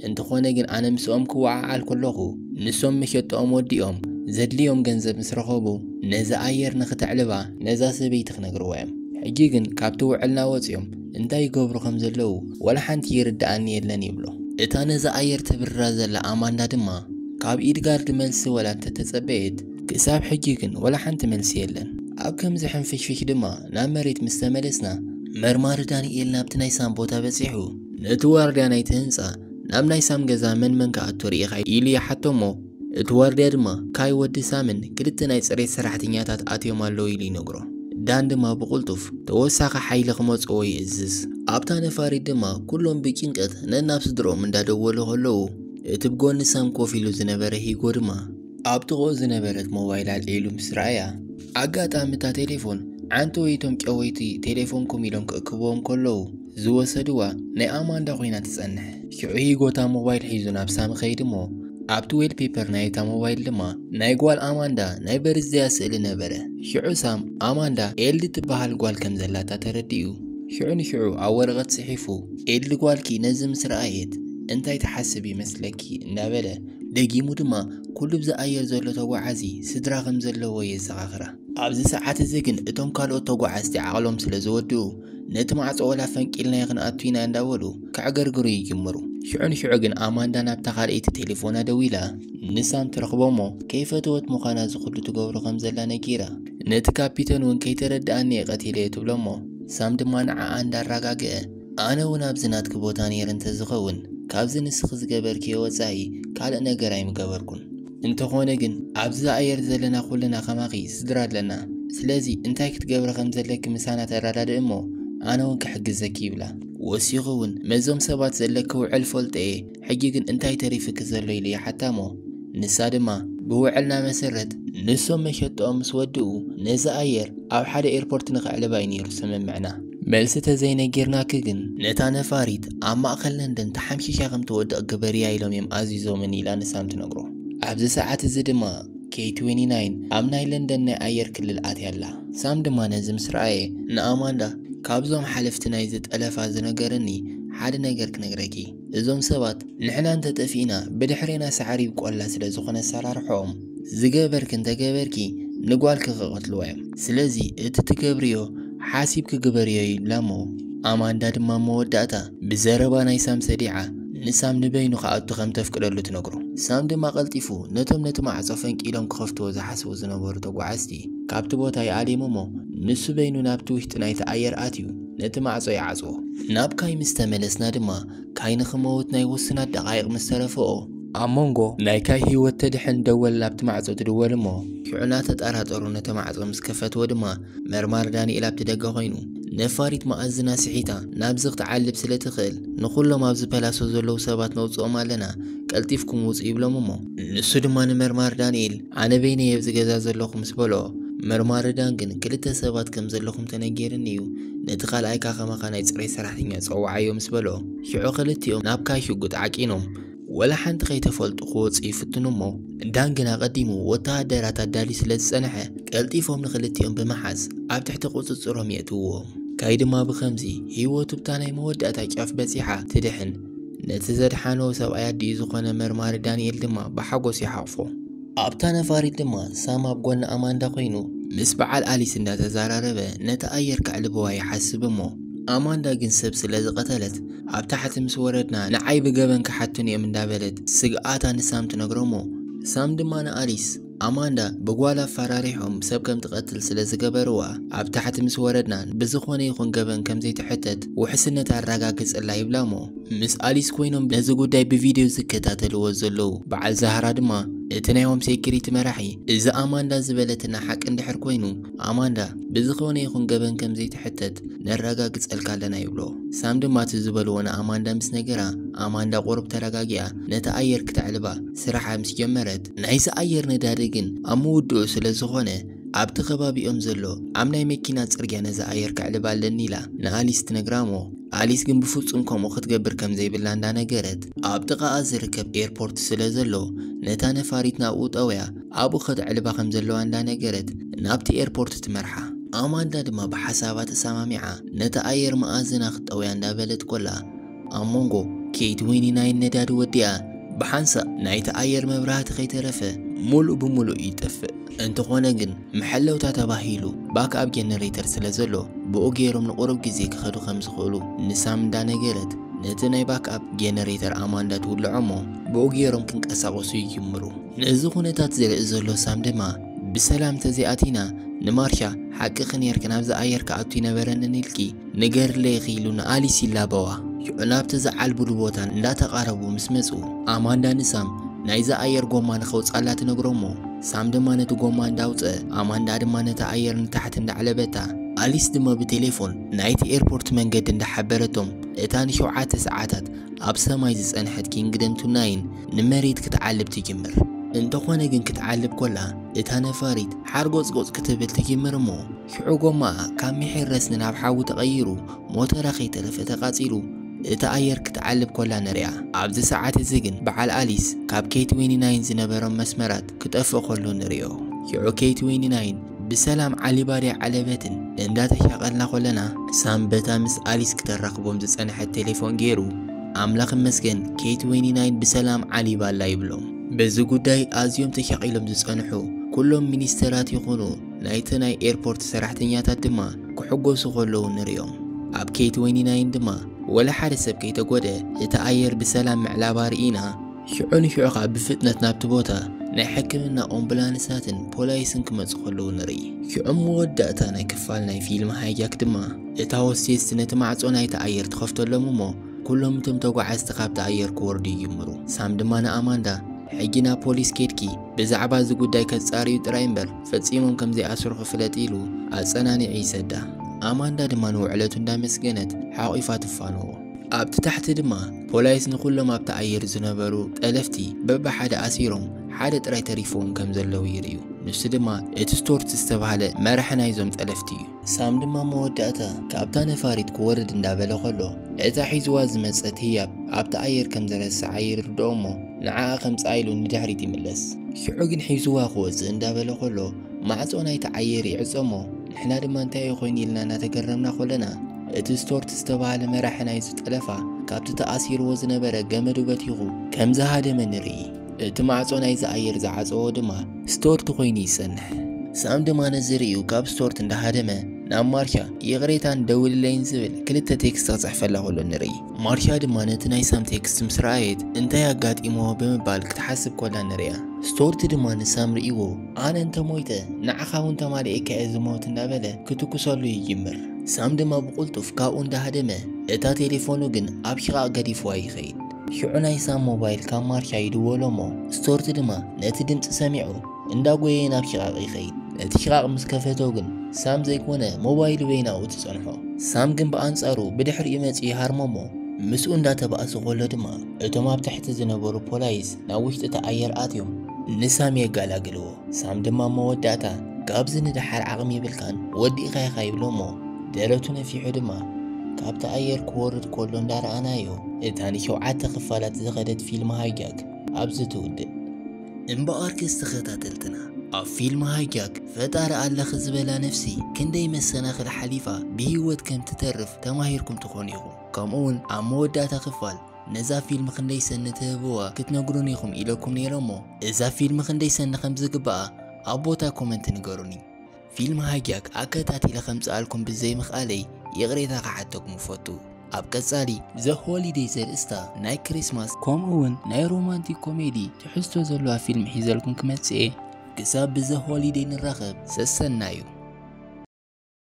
እንተኾነ ግን ኣነ ምስኦም ክወዓዓል ከለኹ ንሶም መሸጥኦም ወዲኦም ዘድልዮም ገንዘብ ምስ ረኸቡ ነዚ ኣየር ንኽተዕልባ ነዛ ሰበይቲ ክነግርዋ እዮም። ሕጂ ግን ካብቲ ውዕልና ወፂኦም እንታይ ይገብሩ ከም ዘለዉ ወላ ሓንቲ ይርድኣኒ የለን ይብሎ። እታ ነዚ ኣየር ተብርራ ዘላ ኣማንዳ ድማ ካብ ኢድጋርድ መልሲ ወላ እንተተጸበየት ክሳብ ሕጂ ግን ወላ ሓንቲ መልሲ የለን። ኣብ ከምዚ ሕንፍሽፍሽ ድማ ናብ መሬት ምስ ተመለስና መርማሪ ዳንኤል ናብቲ ናይ ሳም ቦታ በጺሑ ነቲ ዋርድያ ናይቲ ህንጻ ናብ ናይ ሳም ገዛ መን መን ክኣቱ ርኢኻ ኢሉ ይሓቶ እሞ እቲ ዋርድያ ድማ ካይ ወዲ ሳምን ክልተ ናይ ጽሬት ሰራሕተኛታት ኣትዮም ኣለዉ ኢሉ ይነግሮ። ዳን ድማ ብቕልጡፍ ተወሳኺ ሓይሊ ክመጽዎ ይእዝዝ። ኣብታ ነፋሪት ድማ ኩሎም ብጭንቀት ነናብ ስድርኦም እንዳደወሉ ከለዉ እቲ ብጎኒ ሳም ኮፍ ኢሉ ዝነበረ ሂጎ ድማ ኣብ ጥቕኡ ዝነበረት ሞባይል ኣልዒሉ ምስ ረኣያ ኣጋጣሚ እታ ቴሌፎን ዓንተወይቶም ጨወይቲ ቴሌፎንኩም ኢሎም ክእክብዎም ከለዉ ዝወሰድዋ ናይ ኣማንዳ ኮይና ትጸንሕ። ሽዑ ሂጎ እታ ሞባይል ሒዙ ናብ ሳም ይኸይድ እሞ ኣብቲ ዌል ፔፐር ናይ እታ ሞባይል ድማ ናይ ጓል ኣማንዳ ናይ በርዝደያ ስእሊ ነበረ። ሽዑ ሳም ኣማንዳ ኤልዲ ትበሃል ጓል ከም ዘላታ ተረዲኡ ሽዑ ንሽዑ ኣብ ወረቐት ጽሒፉ ኤልዲ ጓልኪ ነዚ ምስ ረኣየት እንታይ ትሓስብ ይመስለኪ እንዳበለ ደጊሙ ድማ ኩሉ ብዚ ኣየር ዘሎ ተጓዓዚ ስድራ ከም ዘለዎ የዘኻኽራ። ኣብዚ ሰዓት እዚ ግን እቶም ካልኦት ተጓዓዝቲ ዓቕሎም ስለ ዝወድኡ ነቲ ማዕጾ ወላ ፈንቂልናዮ ክንኣቱ ኢና እንዳበሉ ከዕገርግሩ ይጅምሩ። ሽዑ ንሽዑ ግን ኣማንዳ ናብታ ካልኣይቲ ቴሌፎና ደዊላ ንሳም ትረኽቦ እሞ ከይፈተወት ምዃና እዚ ኩሉ ትገብሮ ከም ዘላ ነጊራ ነቲ ካፒተን እውን ከይተረድኣኒ እየ ቀቲለዮ ትብሎ እሞ ሳም ድማ ንዓኣ እንዳረጋግአ ኣነ እውን ኣብዚ ናትኪ ቦታ ነይረ እንተዝኸውን ካብዚ ንስኺ ዝገበርክዮ ወጻኢ ካልእ ነገር ኣይምገበርኩን። እንተኾነ ግን ኣብዚ ኣየር ዘለና ኩልና ከማኺ ስድራ ኣለና። ስለዚ እንታይ ክትገብሪ ከም ዘለኪ ምሳና ተረዳድእ እሞ ኣነ እውን ክሕግዘኪ ይብላ። ወሲኹ እውን መዞም ሰባት ዘለኪ ውዕል ፈልጦ እየ፣ ሕጂ ግን እንታይ ተሪፍኪ ዘሎ ኢሉ ይሓታ እሞ ንሳ ድማ ብውዕልና መሰረት ንሶም መሸጥኦም ምስ ወድኡ ነዚ ኣየር ኣብ ሓደ ኤርፖርት ንኸዕልባ እዩ ነይሩ ስምምዕና። መልሲ ተዘይነጊርናኪ ግን ነታ ነፋሪት ኣብ ማእኸል ለንደን ተሓምሺሻ ከም ትወድቕ ግበርያ ኢሎም እዮም ኣዚዞምን ኢላ ንሳም ትነግሮ። ኣብዚ ሰዓት እዚ ድማ ኬይ ትዌንቲ ናይን ኣብ ናይ ለንደን ናይ ኣየር ክልል ኣትያ ኣላ። ሳም ድማ ነዚ ምስ ረኣየ ንኣማንዳ ካብዞም ሓለፍቲ ናይዚ ጠለፋ ዝነገረኒ ሓደ ነገር ክነግረኪ። እዞም ሰባት ንሕና እንተጠፊእና ብድሕሬና ሳዕሪ ይብቆላ ስለ ዝኾነ ኣሰራርሖኦም፣ ዝገበርኪ እንተገበርኪ ንጓልኪ ክቐትልዋ እዮም። ስለዚ እቲ ትገብርዮ ሓሲብኪ ግበርዮ ይብላ እሞ፣ ኣማንዳ ድማ መወዳእታ ብዘረባ ናይ ሳም ሰዲዓ ንሳም ንበይኑ ክኣቱ ከም ተፍቅደሉ ትነግሮ። ሳም ድማ ቀልጢፉ ነቶም ነቲ ማዕጾ ፈንቂሎም ክኸፍትዎ ዝሓስቡ ዝነበሩ ተጓዓዝቲ ካብቲ ቦታ ይኣልዮም እሞ፣ ንሱ በይኑ ናብቲ ውሽጢ ናይቲ ኣየር ኣትዩ ነቲ ማዕጾ ይዓጽዎ። ናብ ካይ ምስ ተመለስና ድማ፣ ካይ ንኽመውት ናይ ውሱናት ደቓይቕ ምስ ተረፈኦ፣ ኣብ መንጎ ናይ ካይ ህይወት ተድሕን ደወል ናብቲ ማዕጾ ትድወል እሞ፣ ሽዑ እናተጠራጠሩ ነቲ ማዕጾ ምስ ከፈትዎ ድማ፣ መርማሪ ዳንኤል ኣብቲ ደገ ኮይኑ፣ ነፋሪት መኣዝና ስሒታ ናብዚ ክትዓልብ ስለ ትኽእል፣ ንኹሎም ኣብዚ ፐላሶ ዘለዉ ሰባት ነውጽኦም ኣለና፣ ቀልጢፍኩም ውጹ ይብሎም እሞ፣ ንሱ ድማ ንመርማሪ ዳንኤል፣ ኣነ በይነይ ኣብዚ ገዛ ዘለኹ ምስ በሎ፣ መርማሪ ዳን ግን ክልተ ሰባት ከም ዘለኹም ተነጊርኒ እዩ፣ ነቲ ካልኣይካ ከማኻ ናይ ጽሬት ሰራሕተኛ ጸውዓዮ ምስ በሎ፣ ሽዑ ክልቲኦም ናብ ካይ ሽጉጥ ዓቂኖም፣ ወላ ሓንቲ ከይተፈልጡ ክወጹ ይፍትኑ እሞ፣ ዳን ግን ኣቐዲሙ ወተሃደራት ኣዳልዩ ስለ ዝጸንሐ፣ ቀልጢፎም ንክልቲኦም ብምሓዝ ኣብ ትሕቲ ቁጽጽሮም የእትውዎም። ካይ ድማ ብኸምዚ ህይወቱ ብታ ናይ መወዳእታ ጫፍ በጺሓ ትድሕን። ነቲ ዘድሓኖ ሰብኣይ ኣዲኡ ዝኾነ መርማሪ ዳንኤል ድማ ብሓጎስ ይሓቑፎ። ኣብታ ነፋሪት ድማ ሳም ኣብ ጎኒ ኣማንዳ ኮይኑ ምስ በዓል ኣሊስ እንዳተዘራረበ ነቲ ኣየር ከዕልብዋ ይሓስብ እሞ፣ ኣማንዳ ግን ሰብ ስለ ዝቐተለት፣ ኣብ ታሕቲ ምስ ወረድና ንዓይ ብገበን ክሓቱኒ እዮም እንዳበለት ስግኣታ ንሳም ትነግሮ እሞ፣ ሳም ድማ ንኣሊስ ኣማንዳ ብጓል ኣፈራሪሖም ሰብ ከም ትቐትል ስለ ዝገበርዋ፣ ኣብ ታሕቲ ምስ ወረድና ብዝኾነ ይኹን ገበን ከም ዘይትሕተት ውሕስነት ኣረጋግጽላ ይብላ እሞ፣ ምስ ኣሊስ ኮይኖም ነዚ ጉዳይ ብቪድዮ ዝከታተልዎ ዘለዉ በዓል ዛህራ ድማ፣ እቲ ናይ ሆም ሴኩሪቲ መራሒ፣ እዚ ኣማንዳ ዝበለትና ሓቂ እንድሕር ኮይኑ፣ ኣማንዳ ብዝኾነ ይኹን ገበን ከም ዘይትሕተት ነረጋግጸልካ ኣለና ይብሎ። ሳም ድማ እቲ ዝበልዎ ንኣማንዳ ምስ ነገራ፣ ኣማንዳ ቁሩብ ተረጋጊኣ ነቲ ኣየር ክተዕልባ ስራሓ ምስ ጀመረት፣ ናይዚ ኣየር ነዳዲ ግን ኣብ ምውድኡ ስለ ዝኾነ፣ ኣብቲ ከባቢኦም ዘሎ ኣብ ናይ መኪና ጽርግያ ነዚ ኣየር ከዕልባ ኣለኒ ኢላ ንኣሊስ ትነግራ እሞ፣ ኣሊስ ግን ብፍጹም ከምኡ ክትገብር ከም ዘይብላ እንዳነገረት፣ ኣብ ጥቓኣ ዝርከብ ኤርፖርት ስለ ዘሎ፣ ነታ ነፋሪት ናብኡ ጠውያ ኣብኡ ከተዕልባ ከም ዘለዋ እንዳነገረት ናብቲ ኤርፖርት ትመርሓ። ኣማንዳ ድማ ብሓሳባ ተሰማሚዓ ነቲ ኣየር መኣዝና ክትጠውያ እንዳበለት ኮላ፣ ኣብ መንጎ ኬት ዊኒ ናይን ነዳዲ ወዲኣ ብሓንሳእ ናይቲ ኣየር መብራህቲ ከይተረፈ ሙሉእ ብሙሉእ ይጠፍእ። እንተኾነ ግን መሐለውታ ተባሂሉ ባክኣፕ ጀነሬተር ስለ ዘሎ ብኡ ገይሮም ንቁሩብ ግዜ ክኸዱ ከም ዝኽእሉ ንሳም እንዳነገረት ነቲ ናይ ባክኣፕ ጀነሬተር ኣማንዳ ትውልዖ እሞ ብኡ ገይሮም ክንቀሳቐሱ ይጅምሩ። ነዚ ኩነታት ዝርኢ ዘሎ ሳም ድማ ብሰላም ተዘይኣቲና ንማርሻ ሓቅኺ ኔርኪ ናብዚ ኣየር ክኣቱ ይነበረንን ኢልኪ ንገርለይ ኢኺ ኢሉ ንኣሊስ ይላበዋ። ሽዑ ናብቲ ዝዓልቡሉ ቦታ እንዳተቓረቡ ምስ መጹ ኣማንዳ ንሳም ናይዚ ኣየር ጎማ ንኸውጻላ ትነግሮ እሞ ሳም ድማ ነቲ ጎማ እንዳውጸ ኣማንዳ ድማ ነቲ ኣየር ንታሕቲ እንዳዕለበታ ኣሊስ ድማ ብቴሌፎን ናይቲ ኤርፖርት መንገዲ እንዳሓበረቶም እታ ንሸውዓተ ሰዓታት ኣብ ሰማይ ዝጸንሐት ኪንግደም ቱ ናይን ንመሬት ክትዓልብ ትጅምር። እንተኾነ ግን ክትዓልብ ኮላ እታ ነፋሪት ሓርጎጽጎጽ ክትብል ትጅምር እሞ ሽዑ ጎማኣ ካብ ምሒር ረስኒ ናብ ሓዊ ተቐይሩ ሞተራ ከይተረፈ ተቓጺሉ እቲ ኣየር ክትዓልብ ኮላ ንሪኣ። ኣብዚ ሰዓት እዚ ግን በዓል ኣሊስ ካብ ኬት ዊኒ ናይን ዝነበሮም መስመራት ክጠፍእ ከሎ ንሪኦ። ሽዑ ኬት ዊኒ ናይን ብሰላም ዓሊባ ድያ ዓለበትን እንዳተሻቐልና ኮለና ሳም በታ ምስ ኣሊስ ክተራኽቦም ዝጸንሐት ቴሌፎን ገይሩ ኣምላኽ ይመስገን ኬት ዊኒ ናይን ብሰላም ዓሊባ ኣላ ይብሎም። በዚ ጉዳይ ኣዝዮም ተሻቒሎም ዝጸንሑ ኩሎም ሚኒስተራት ይኹኑ ናይቲ ናይ ኤርፖርት ሰራሕተኛታት ድማ ክሕጎሱ ከለዉ ንሪኦም። ኣብ ኬት ዊኒ ናይን ድማ ወላ ሓደ ሰብ ከይተጎደ እቲ ኣየር ብሰላም ምዕላባ ርኢና ሽዑ ንሽዑ ኸኣ ብፍጥነት ናብቲ ቦታ ናይ ሕክምና ኦምቡላንሳትን ፖላይስን ክመጹ ከለዉ ንርኢ። ሽዑ መወዳእታ ናይ ክፋል ናይ ፊልም ሃይጃክ ድማ እታ ሆስቴስ ነቲ ማዕጾ ናይቲ ኣየር ትኸፍተሎም እሞ ኩሎም እቶም ተጓዓዝቲ ካብቲ ኣየር ክወርዱ ይጅምሩ። ሳም ድማ ንኣማንዳ ሕጂ ናብ ፖሊስ ኬድኪ ብዛዕባ እዚ ጉዳይ ከጻርዩ ጥራይ እምበር ፈጺሞም ከም ዘይኣስሩኺ ፍለጢ ኢሉ ኣጸናኒዑ ይሰዳ። ኣማንዳ ድማ ንውዕለቱ እንዳመስገነት ሓቒፋ ትፋነዎ። ኣብቲ ታሕቲ ድማ ፖላይስ ንኹሎም ኣብቲ ኣየር ዝነበሩ ጠለፍቲ በብሓደ ኣሲሮም ሓደ ጥራይ ተሪፍዎም ከም ዘለዉ ይርእዩ። ንሱ ድማ እቲ ስቶርት ዝተባህለ መራሒ ናይዞም ጠለፍቲ እዩ። ሳም ድማ መወዳእታ ካብታ ነፋሪት ክወርድ እንዳበለ ከሎ እታ ሒዝዋ ዝመጸት ህያብ ኣብቲ ኣየር ከም ዝረስዓ ይርድኦ እሞ ንዓኣ ከምጽኣ ኢሉ ንድሕሪት ይምለስ። ሽዑ ግን ሒዝዋ ክወጽእ እንዳበለ ከሎ ማዕጾ ናይቲ ኣየር ይዕጾ እሞ ንሕና ድማ እንታይ እዩ ኮይኑ ኢልና እናተገረምና ከለና እቲ ስቶርት ዝተባህለ መራሒ ናይዚ ጠለፋ ካብቲ ተኣሲርዎ ዝነበረ ገመዱ በቲኹ ከም ዝሃደመ ንርኢ። እቲ ማዕጾ ናይዚ ኣየር ዝዓጸዎ ድማ ስቶርት ኮይኑ ይጸንሕ። ሳም ድማ ነዚ ርእዩ ካብ ስቶርት እንዳሃደመ ናብ ማርሻ ይቕሬታን ደውልለይን ዝብል ክልተ ቴክስት ክጽሕፈላ ከሎ ንርኢ። ማርሻ ድማ ነቲ ናይ ሳም ቴክስት ምስ ረኣየት እንታይ ኣጋጢምዎ ብምባል ክትሓስብ ኮላ ንሪኣ። ስቶርት ድማ ንሳም ርእዎ ኣነ እንተሞይተ ንዓኻ እውን ተማሊኤካ እየ ዝሞት እንዳበለ ክትኩሰሉ ይጅምር። ሳም ድማ ብቕልጡፍ ካብኡ እንዳሃደመ እታ ቴሌፎኑ ግን ኣብ ሽቓቕ ገዲፍዋ ይኸይድ። ሽዑ ናይ ሳም ሞባይል ካብ ማርሻ ይድወሎ እሞ ስቶርት ድማ ነቲ ድምፂ ሰሚዑ እንዳጎየ ናብ ሽቓቕ ይኸይድ። ነቲ ሽቓቕ ምስ ከፈቶ ግን ሳም ዘይኮነ ሞባይሉ በይናኡ ትጸንሖ። ሳም ግን ብኣንጻሩ ብድሕሪኡ መጺኡ ይሃርሞ እሞ ምስኡ እንዳተባእሱ ከሎ ድማ እቶም ኣብ ታሕቲ ዝነበሩ ፖላይስ ናብ ውሽጢ እቲ ኣየር ኣትዮም ንሳም የጋላግልዎ። ሳም ድማ መወዳእታ ካብዚ ንደሓር ዓቕሚ ይብልካን ወዲእካ ኢኻ ይብሎ እሞ ደረቱ ነፊሑ ድማ ካብቲ ኣየር ክወርድ ከሎ እንዳረኣናዮ እታ ንሸውዓተ ክፋላት ዝኸደት ፊልም ሃይጃክ ኣብዚ ትውድእ። እምበኣርከስ ተኸታተልትና ኣብ ፊልም ሃይጃክ ፈጣሪ ኣለኺ ዝበላ ነፍሲ ክንደይ መሰናኽል ሓሊፋ ብህይወት ከም ትተርፍ ተማሂርኩም ትኾኑ ኢኹም። ከምኡ እውን ኣብ መወዳእታ ክፋል ነዛ ፊልም ክንደይ ሰኒ ትህብዋ ክትነግሩን ኢኹም ኢለኩም ነይረ እሞ እዛ ፊልም ክንደይ ሰኒ ከም ዝግባኣ ኣብ ቦታ ኮመንት ንገሩኒ። ፊልም ሃይጃክ ኣከታቲለ ከምፅኣልኩም ብዘይምኽኣለይ ይቕሬታ ክሓተኩም እፈቱ። ኣብ ቀጻሊ ዘ ሆሊደይ ዘርእስታ ናይ ክሪስማስ ከምኡ እውን ናይ ሮማንቲክ ኮሜዲ ትሕዝቶ ዘለዋ ፊልም ሒዘልኩም ክመጽእ እየ። ክሳብ ብዘ ሆሊደይ ንራኸብ ሰሰናዩ።